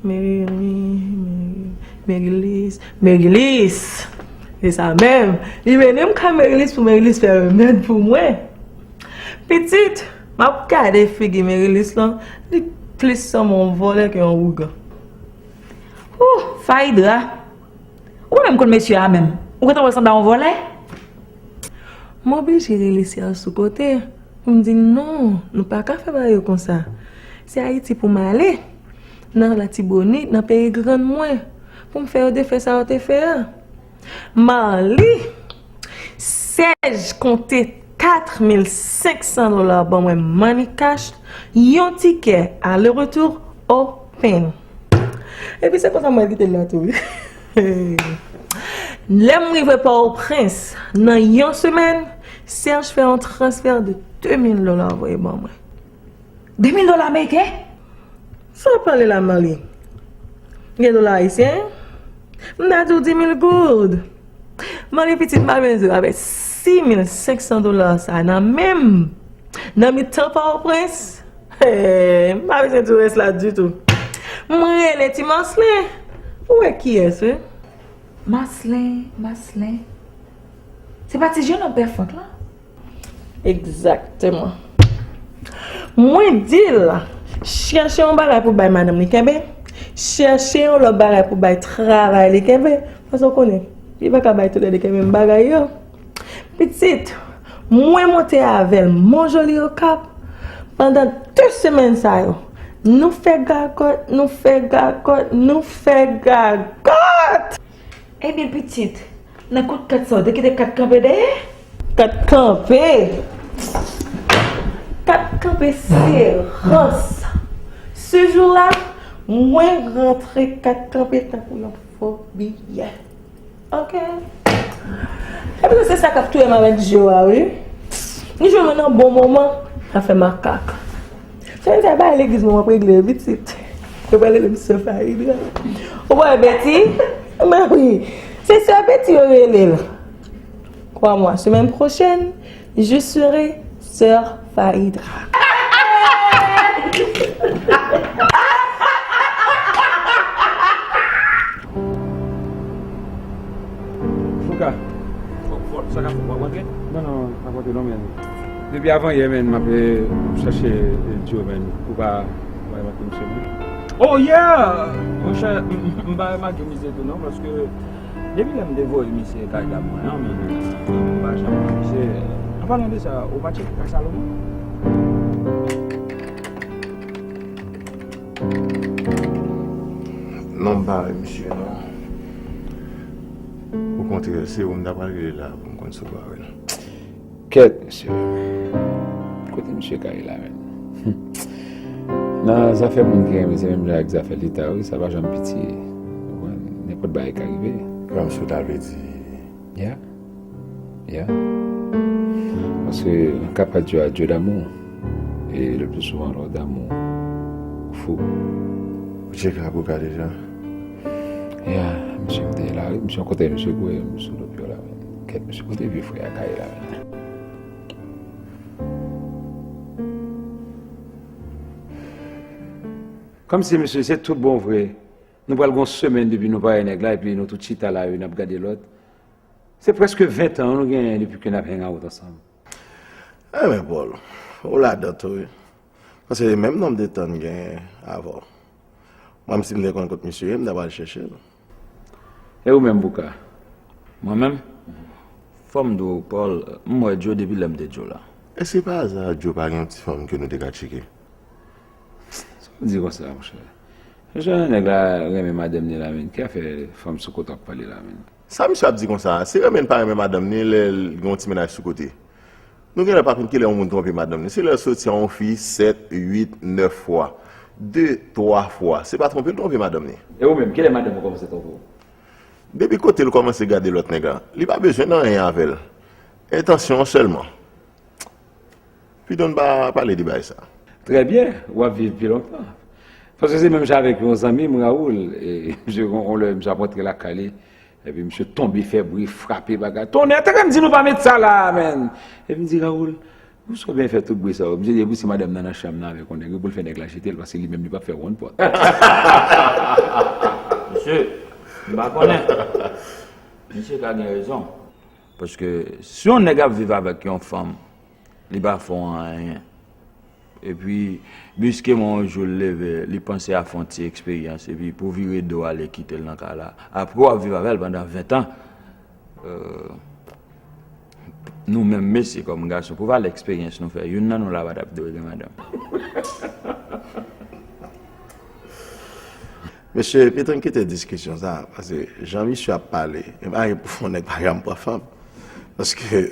Meri-, Meri-, Merilis, Merilis! Se sa menm! Li mennen m kay Merilis pou Merilis fè remèd pou mwen. Pitit, m ap gade figi Merilis lan, li plis sanble yon vòlè ke yon ougan. Ooh, Faidra! Ou pa menm konn mesye a menm. Ou gentan wè sanble a yon vòlè? M oblije rele Serge sou kote pou m di l non, nou pa ka fè bagay yo konsa. Se Ayiti pou m ale, nan Latibonit, nan peyi grann mwen, pou m fè yo defè sa yo te fè a. Marly, Serge konte kat mil senk san dola ban mwen money cash, yon tikè ale retou open. Epi se konsa mwen kite l la tou wi. Lè m rive Pòtoprens, nan yon semèn, Serge fè yon transfè de de mil dola voye ban mwen. De mil dola ameriken? Sa w ap pale la, Marly? Gen dola ayisyen? M ta di w di mil goud. Marly pitit, m pa bezwen avèk sis mil senk san dola sa nan men m. Nan mitan Pòtoprens, hey, m pa bezwen di w rès la ditou. M rele ti Marcelin. Ou wè kiyès, wi? Marcelin, Marcelin. Se pa ti jenòm pè fòk lan? Egzakteman. Mwen di l, chèche yon bagay pou bay madanm li kenbe, chèche yon lòt bagay pou bay travay li kenbe, paske w konnen, li pa ka bay toulède kenbe menm bagay yo. Pitit, mwen monte avè l Mont Joli Okap pandan de semèn sa yo. Nou fè gagòt, nou fè gagòt, nou fè gagòt! Ebyen pitit, nan kout kat sa w te kite kat kanpe dèyè? Kat kanpe! Kat kanpe se rans! Se jou la, mwen rantre kat kanpe tankou yon fo biyè. Oke. Epi se sa k ap touye m avèk je w a, wi. Li jwenn mwen nan bon moman, l ap fè makak. Sè sa bay legliz mwen, m ap regle l pitit. Yo pral rele m sè Faidra. Ou wè Betty? Ben wi. Se sè Betty yo rele l. Crois-moi, semaine prochaine, je serai sœur Faidra. Fouka, fò, fò, sa ka fè w ap rantre? Non, non, pa rantre non, men. Depi avan yè, men, m ap, eh, chache, eh, Joe, men. Ou pa, ou pa remake misye, non? Oh, yeah! Monchè, m, m, m pa remake misye tou, non, paske depi lè m te voye misye kay dam mwen an, men, m pa janm wè misye. An palan de sa, ou pa tcheke kay Salomon? Non, m pa wè misye, non. Okontrè, se ou m ta pral rele la pou m konn si w pa wè l. Kèt, mesye. Kote misye ka ye la menm? Nan zafè moun ki renmen, se menm jan ak zafè leta, wi, sa pa janm piti. Ou konprann? Nenpòt bagay ka rive. Kòmsi w ta vle di. Ya. Ya. Paske an ka pa di yo adye damou. E le pli souvan lè w damou, ou fou. Ou tcheke Abouka deja? Ya, misye m te la, wi. Misye kote misye kwe, misye sou lòt yo la, wi. Kèt, misye kote vye frè a ka ye la, wi. Kòmsi, mesye, se tout bon vre. Nou pral gon semèn depi nou pa wè nèg la, epi nou tout chita la, wi, n ap gade lòt. Se prèske ven tan nou genyen depi ke n ap hang out ansanm. Enben, Paul, ou ladan tou, wi. Paske se menm nonb de tan n genyen avè w. Mwen, si m te konn kot misye ye, m ta pral chèche l. E ou menm, Bouka? Mwen menm? Fò m di w, Paul, m wè Joe depi lè m te Joe la. Èske pa aza Joe pa gen yon ti fanm ke nou te ka tcheke? Sa w di konsa, monchè? Jan nèg la renmen madanm ni la, menm, ki afè fanm sou kote w ap pale la, menm? Sa misye ap di konsa a? Si renmen l pa renmen madanm ni, lè l gen yon ti mennaj sou kote. Nou genlè pa konn kilè yon moun twonpe madanm ni. Se lè l soti a yon fi sèt, uit, nèf fwa. De, twa fwa. Se pa twonpe l twonpe madanm ni. E ou menm, kilè madanm ou kòmanse twonpe w? Depi kote l kòmanse gade lòt nèg la, li pa bezwen nan anyen avè l. Entansyon an sèlman. Pito n pa pale de bagay sa. Trè byen, w ap viv pi lontan. Paske se menm jan avèk yon zanmi m, Raoul, e misye, yon lè, misye ap rantre lakay li, epi misye tonbe, fè bri, frape bagay. Tonnè, te konn di nou pa met sa la a, menn! Epi m di, Raoul, poukisa w byen fè tout bri sa yo? Misye di, epi si madanm nan nan chanm nan avèk yon nèg, pou l fè nèg la jete l, paske li menm li p ap fè wonn pòt. Mesye, m pa konnen. Misye ka gen rezon. Paske si yon nèg ap viv avèk yon fanm, li pa fè w anyen. Epi, briskman yon jou l leve, li panse a fè yon ti eksperyans, epi pou vire do ale kite l nan kay la. Apre w ap viv avè l pandan ven tan, euh, nou menm mesye kòm gason, pou valè eksperyans nou fè, youn nan nou la pa t ap dwe gen madanm. Mesye, pito n kite diskisyon sa, paske jan misye ap pale, e pa pou fè yon nèg pa janm pran fanm. Paske,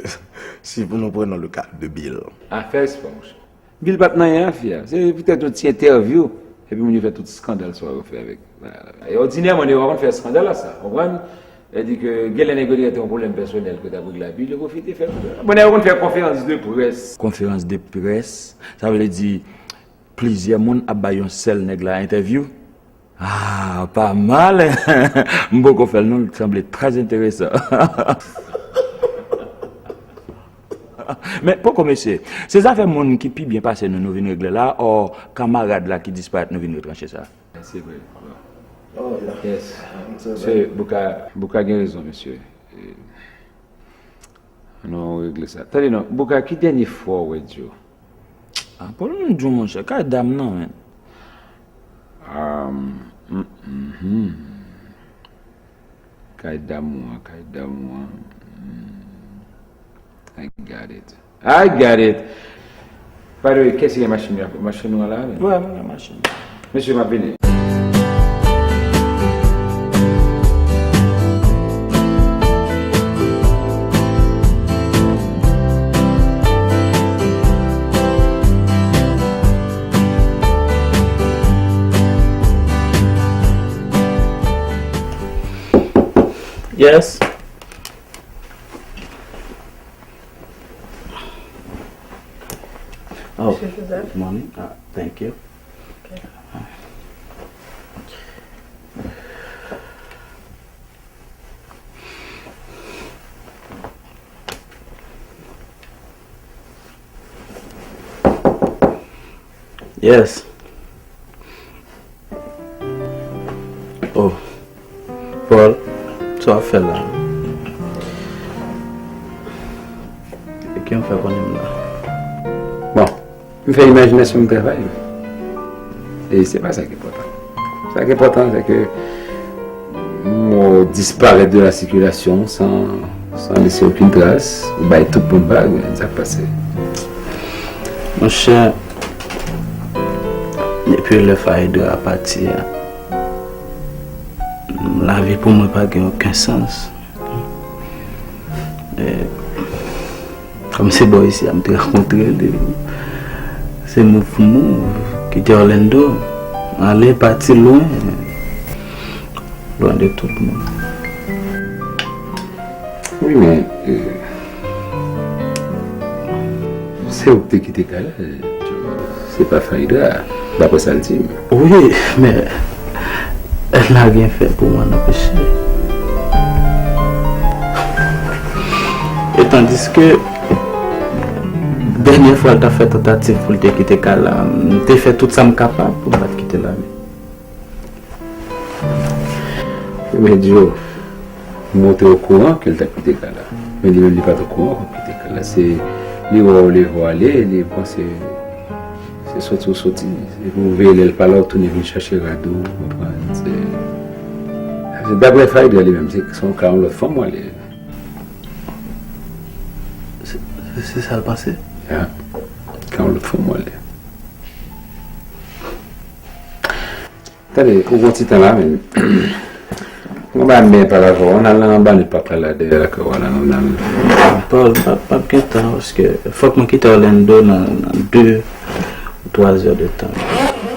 si pou nou pran le ka de Bill. Afè espwa, monchè. Bill pa t nan anyen afè a. Se poutèt yon ti entèvyou, epi moun yo fè tout eskandal sa yo fè avèk. E òdinèman, nèg yo pa konn fè eskandal la sa, konprann? Sa di ke genlè nèg yo te gen yon pwoblèm pèsonèl ke t ap regle, epi yo pwofite fè. Bon, nèg yo konn fè konferans de près. Konferans de près, sa vle di plizyè moun ap bay yon sèl nèg la entèvyou. Ah, pa mal. M poko fè l non, l sanble trè enteresan. Men poko mesye, se zafè moun ki pi byen pase nou, nou vin regle la, ò kamarad la ki disparèt nou vin retranche sa. Se vre. Oh, yeah. Yes. Se vre. Bouka, Bouka gen rezon, mesye. E, nou regle sa. Tande non, Bouka, ki dènye fwa w wè Djo? Ah, pwoblèm Djo, monchè, kay dam nan, men. Um, mm, mhm. Kay dam ou an, kay dam ou an. Mm. I got it. I got it. By the way, kiyès ki gen machin yo? Machin nou an la, men? Wi, mwen gen machin. Mesye, m ap vini. Yes. Oh, Monsieur Joseph? Good morning. Uh, thank you. Okay. Yes. Oh. Paul, sa w ap fè la? E ki w fè konnen m la? Bon, m fè imajinasyon m travay. E se pa sa ki enpòtan. Sa ki enpòtan, se ke m disparèt de la sikilasyon san, san lese okenn tras. Ou bay tout moun vag, men sa k pase? Monchè, depi lè Faïdra pati a, lavi pou mwen pa gen okenn sans. Kòm se bò isi a m te rankontre li, se move move, kite Orlando, ale pati lwen, lwen de tout moun. Wi, men, euh, se ou ki te kite kay la, euh, se pa Farida, daprè sa l di m. Wi, men, èl la gen fè pou mwen anpeche. E tandiske, dènyè fwa l ta fè tantativ pou l te kite kay la, m te fè tout sa m kapab pou m pa t kite l ale. Men Djo, mwen te okouran ke l t ap kite kay la. Men li menm, li pa t okouran ke l kite kay la. Se li wè w leve w ale, li panse se soti w soti. Se pou w veye lè l pa la, w tounen vin chache rad ou, w konprann? Se, se daprè Farida li menm, se, se yon kay yon lòt fanm w ale. Se, se, se sa l panse? Ya. Kay yon lòt fanm w ale. Tande, ou gon ti tan la menm. Mwen ba m byen pale avè w. Ann al nan anba nou pa pale la dèyè lakay w la, ann al. Paul, m ap, m ap gen tan, paske fòk mwen kite Orlando nan, nan de ou twa zè de tan.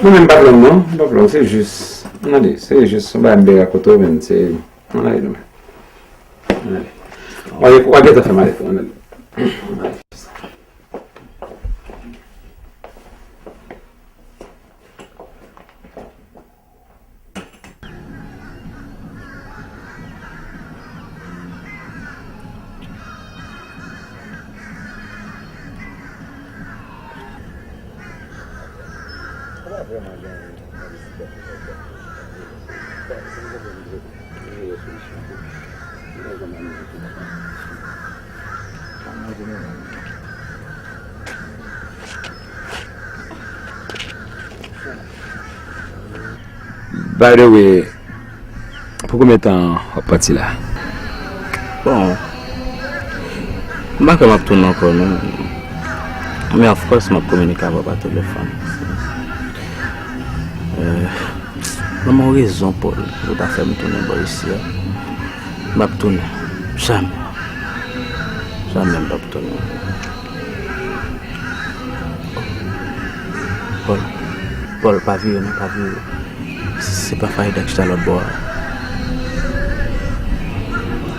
Mwen menm m pa pran non, m pa pran, se jis, ann ale, se jis, mwen ba m byen rakonte w, men se, ann ale nou menm. Ann ale. W a, w a gentan fè m ale tou, ann ale. By the way, pou konbyen tan w ap pati la? Bon, m pa kwè m ap tounen ankò non. Men of course m ap kominike avè w pa telefòn. Euh, ban m yon rezon, Paul, pou w ta fè m tounen bò isi a. M ap tounen. Jamè. Jamè m p ap tounen. Paul, Paul, pa vire non, pa vire. Se pa Farida ki chita lòt bò a.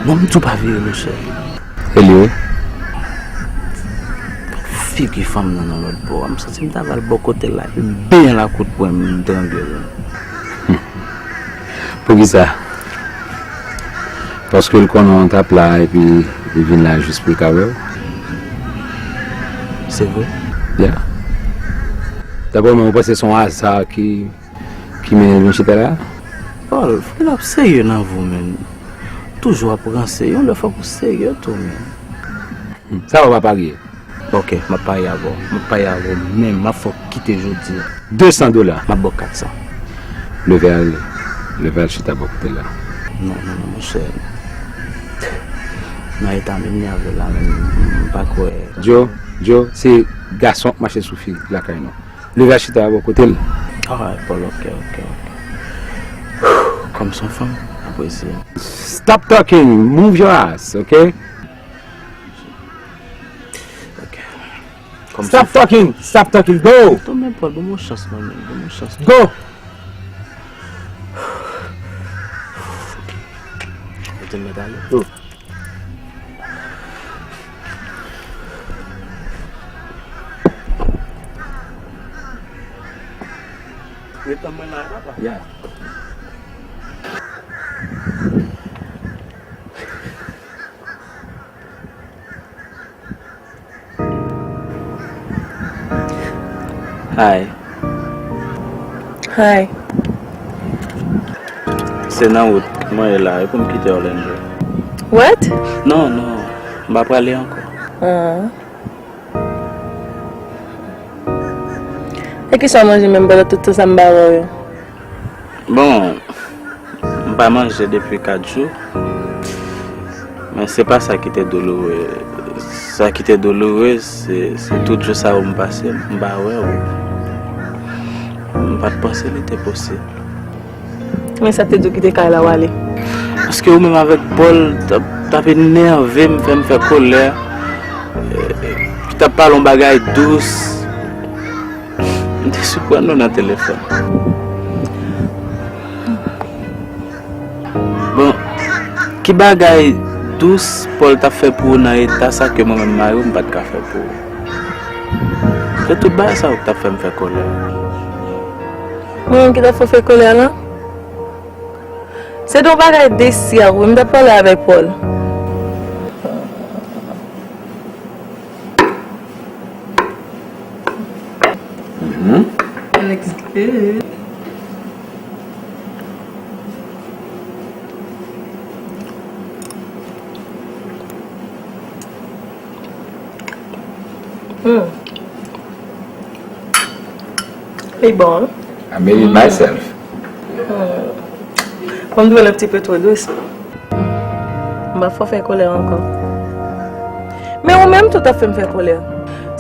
Non, m di w pa vire, monchè. E li wi. Figi fanm nan nan lòt bò a. M santi m ta pral bò kote l la. Byen lakout pwen m trangle l. Poukisa? Paske l konnen w t ap la epi li vin la jis pou l ka wè w. Se vre? Ya. Daprè mwen, ou panse se yon aza ki, ki mennen l vin chita la? Paul, fòk n ap serye nan vi w, menn. Toujou ap ranse, yon lè fòk ou serye tou, menn. Hmm. Sa w ap parye? Ok, m ap parye avè w. M ap parye avè w menm. M ap fè w kite jodi a. De san dola. M ap ba w kat san. Leve al, leve al chita bò kote la. Non, non, non, monchè. Nan eta m ye avè w la, menm, m pa kwè. Djo, Djo, se gason k mache sou fi lakay nou. Leve al chita bò kote l. Alright, Paul, ok, ok, ok. Kòm se yon fanm, apresye. Stop talking, move your ass, ok? Ok. Kòm Stop se talking! Stop talking! Go! Tonbe Paul, ban m yon chans, man, ban m yon chans. Go! Ou te mèt ale. Go. Ret tann mwen la, papa. Yeah. Hi. Hi. Se nan wout mwen ye la, e pou m kite Orlando. What? Non, non, m pa prale ankò. Ah. E kisa w manje menm pandan tout tan sa m pa wè w yo? Bon, m pa manje depi kat jou. Men se pa sa ki te douloure. Sa ki te douloure, se, se tout jou sa yo m pase, m pa wè w. M pa t panse li te posib. Men sa te di w kite kay la w ale? Paske ou menm avèk Paul t ap T ap enève m, fè m fè kòlè. T ap pale yon bagay dous. M te siprann nou nan telefòn. Bon, ki bagay dous Paul t ap fè pou ou nan eta sa ke mwen menm mari w m pa t ka fè pou ou? Se tout bagay sa yo k t ap fè m fè kòlè. Mwen menm ki t ap fè w fè kòlè la? Se de yon bagay desi a wi, m t ap pale avèk Paul. Looks good. Hmm. Li bon, wi. I made it myself. Hmm. Bon, m twouve l un petit peu trop dous. M pa fè w fè kòlè ankò. Men ou menm tou t ap fè m fè kòlè.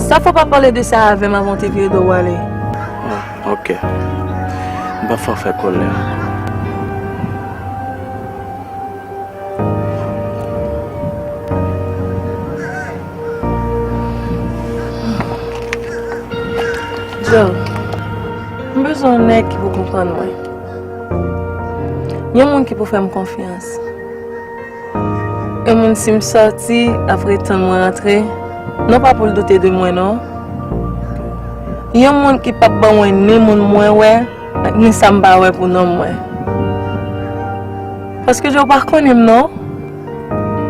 Sa fè w pa pale de sa avè m avan w te vire do w ale. Oh, ok. M pa fè w fè kòlè ankò. Joe, m bezwen yon nèg ki pou konprann mwen. Yon moun ki pou fè m konfyans. Yon moun si m sòti, ap ret tann mwen antre, non pa pou l doute de mwen non. Yon moun ki p ap ban mwen ni moun mwen wè, ni sa m pa wè pou nonm mwen. Paske Joe, ou pa konnen m non.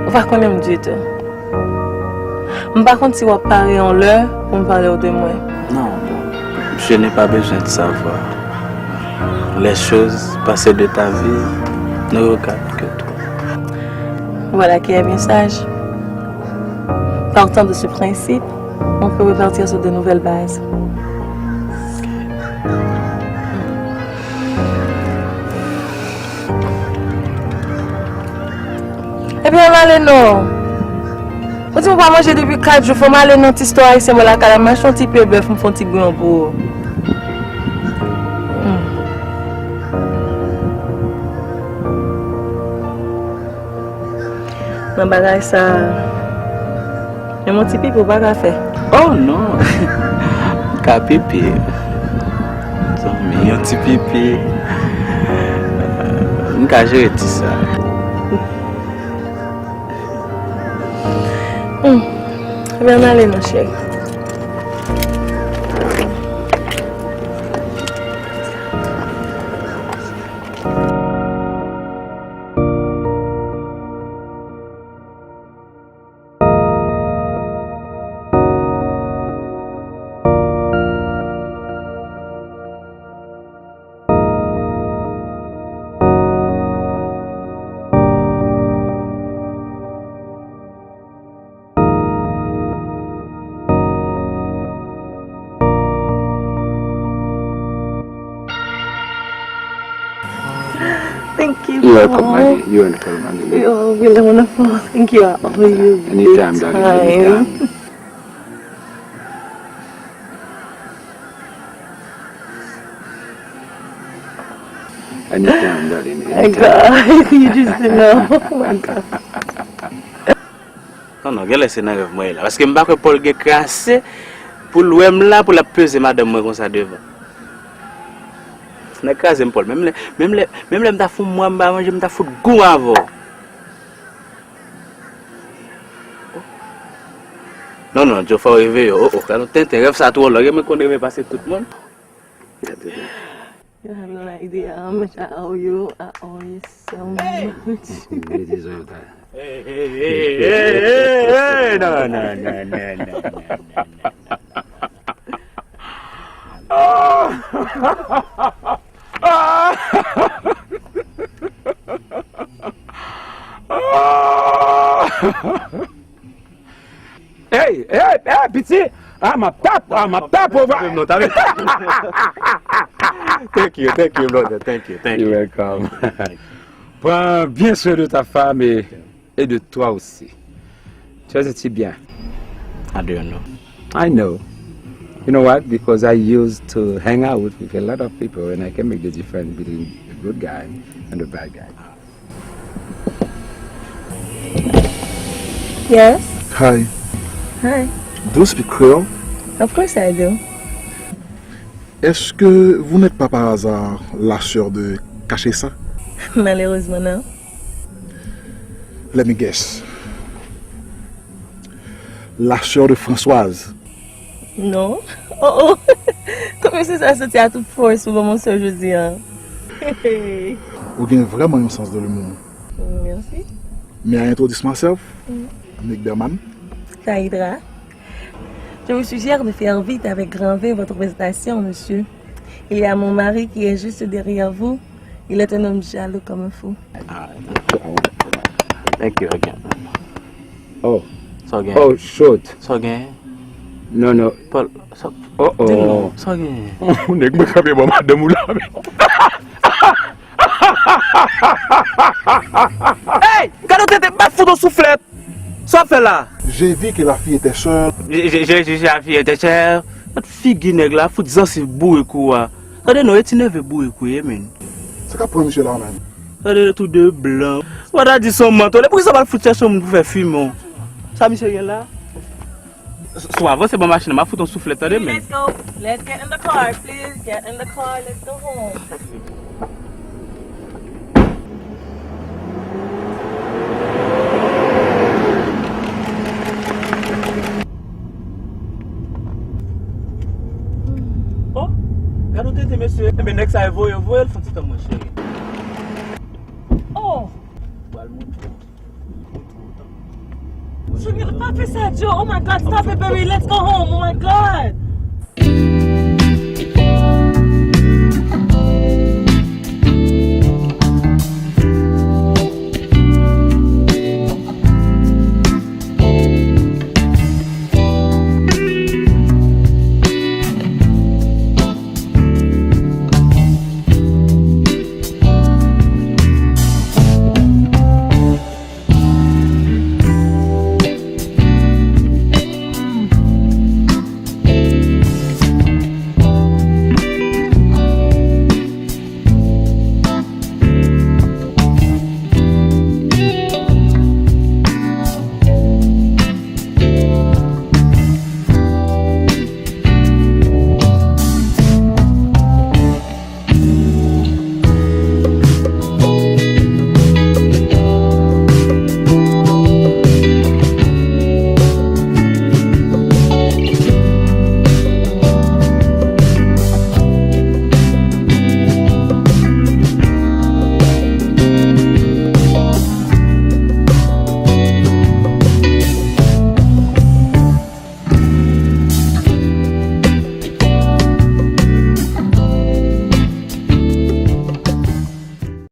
Ou pa konnen m ditou. M pa konn si w ap pare yon lè pou m pale w de mwen. Non, je n'ai pas besoin de savoir. Les choses passées de ta vie ne regardent que toi. Voilà qui est bien sage. Partant de ce principe, on peut repartir sur de nouvelles bases. Ebyen, ann ale non. Ou di m pa manje depi kat jou, fò m ale nan ti store ayisyen bò lakay la, m achte yon ti pye bèf, m fè yon ti bouyon pou ou. Hmm. Nan bagay sa, menm yon ti pipi ou pa ka fè. Oh non! M ka pipi. Zanmi, yon ti pipi. M ka jere ti sa. Hmm. Ebyen, ann ale non, cheri. Thank you, Paul. You're welcome, my dear. You're welcome, my dear. You're really wonderful. Thank you. I owe you big time. Anytime, darling, anytime. Anytime, darling, anytime. My God, you just didn't know. Oh my God. Non, non, genlè se nan rèv mwen ye la. Paske m pa kwè Paul gen krase pou l wè m la, pou l ap peze madanm mwen konsa devan. Nèg kraze m, Paul. Menm lè, menm lè, menm lè m ta fè yon mwa m pa manje, m ta fout gou avè w. Non, non, Joe, fò w reveye w. Oh, oh, gade yon tenten. Rèv sa twò long. Mwen konn reve pase tout moun. You have no idea how much I owe you. I owe you so much. Hey, hey, hey, hey, hey, hey, non, non, non, non, non, non, non. Hey, hey, hey, piti! Ah, m ap tap, ah, m ap tap, ou va. Thank you, thank you, brother, thank you, thank you. You're welcome. Prends bien soin de ta femme et, et de toi aussi. Tu as un petit bien. How do you know? I know. You know what? Because I used to hang out with a lot of people and I can make the difference between a good guy and a bad guy. Yes. Hi. Hi. Do you speak Creole? Of course I do. Est-ce que vous n'êtes pas par hasard la sœur de Cachessa? Malheureusement, non. Let me guess. La sœur de Françoise. Non. Oh oh. Kòman se sa soti a tout fòs pou ban mwen sa jodi a? Ou gen vraiment un sens de l'humour. Merci. May I introduce myself? Nick Berman. Saïdra. Je vous suggère de faire vite avec grand V votre présentation, monsieur. Il y a mon mari qui est juste derrière vous. Il est un homme jaloux comme un fou. Thank you again. Oh, Sa w gen? Oh, shoot. Sa w gen? No, no. Paul, sa Oh, oh. Sa w gen? Ou nèg mwen kanpe bò madanm ou la men. Hey! Gade w tete bat fout yon souflèt. Sa w ap fè la? J'ai vu que la fille était seule. Je je je je la fille était chère. Gad figi nèg la fout zansi bourik ou a. Tande non, e ti neve bourik ou ye men. Sa k ap pran misye la menm? Tande tou de blan. Ou pa ta di son mantole. Poukisa w pa al fout chèche yon moun pou fè fimen w? Sa misye gen la? S- Sou avanse ban machin nan, m ap fout yon souflèt tande men. Let's go. Let's get in the car, please. Get in the car. Let's go home. Oh, gade w tete mesye. Enben nèg sa e voye, voye l fon ti tan mwen cheri. Oh, Pral monte. Junior, pa fè sa, Joe. Oh my God, stop it, baby. Let's go home. Oh my God.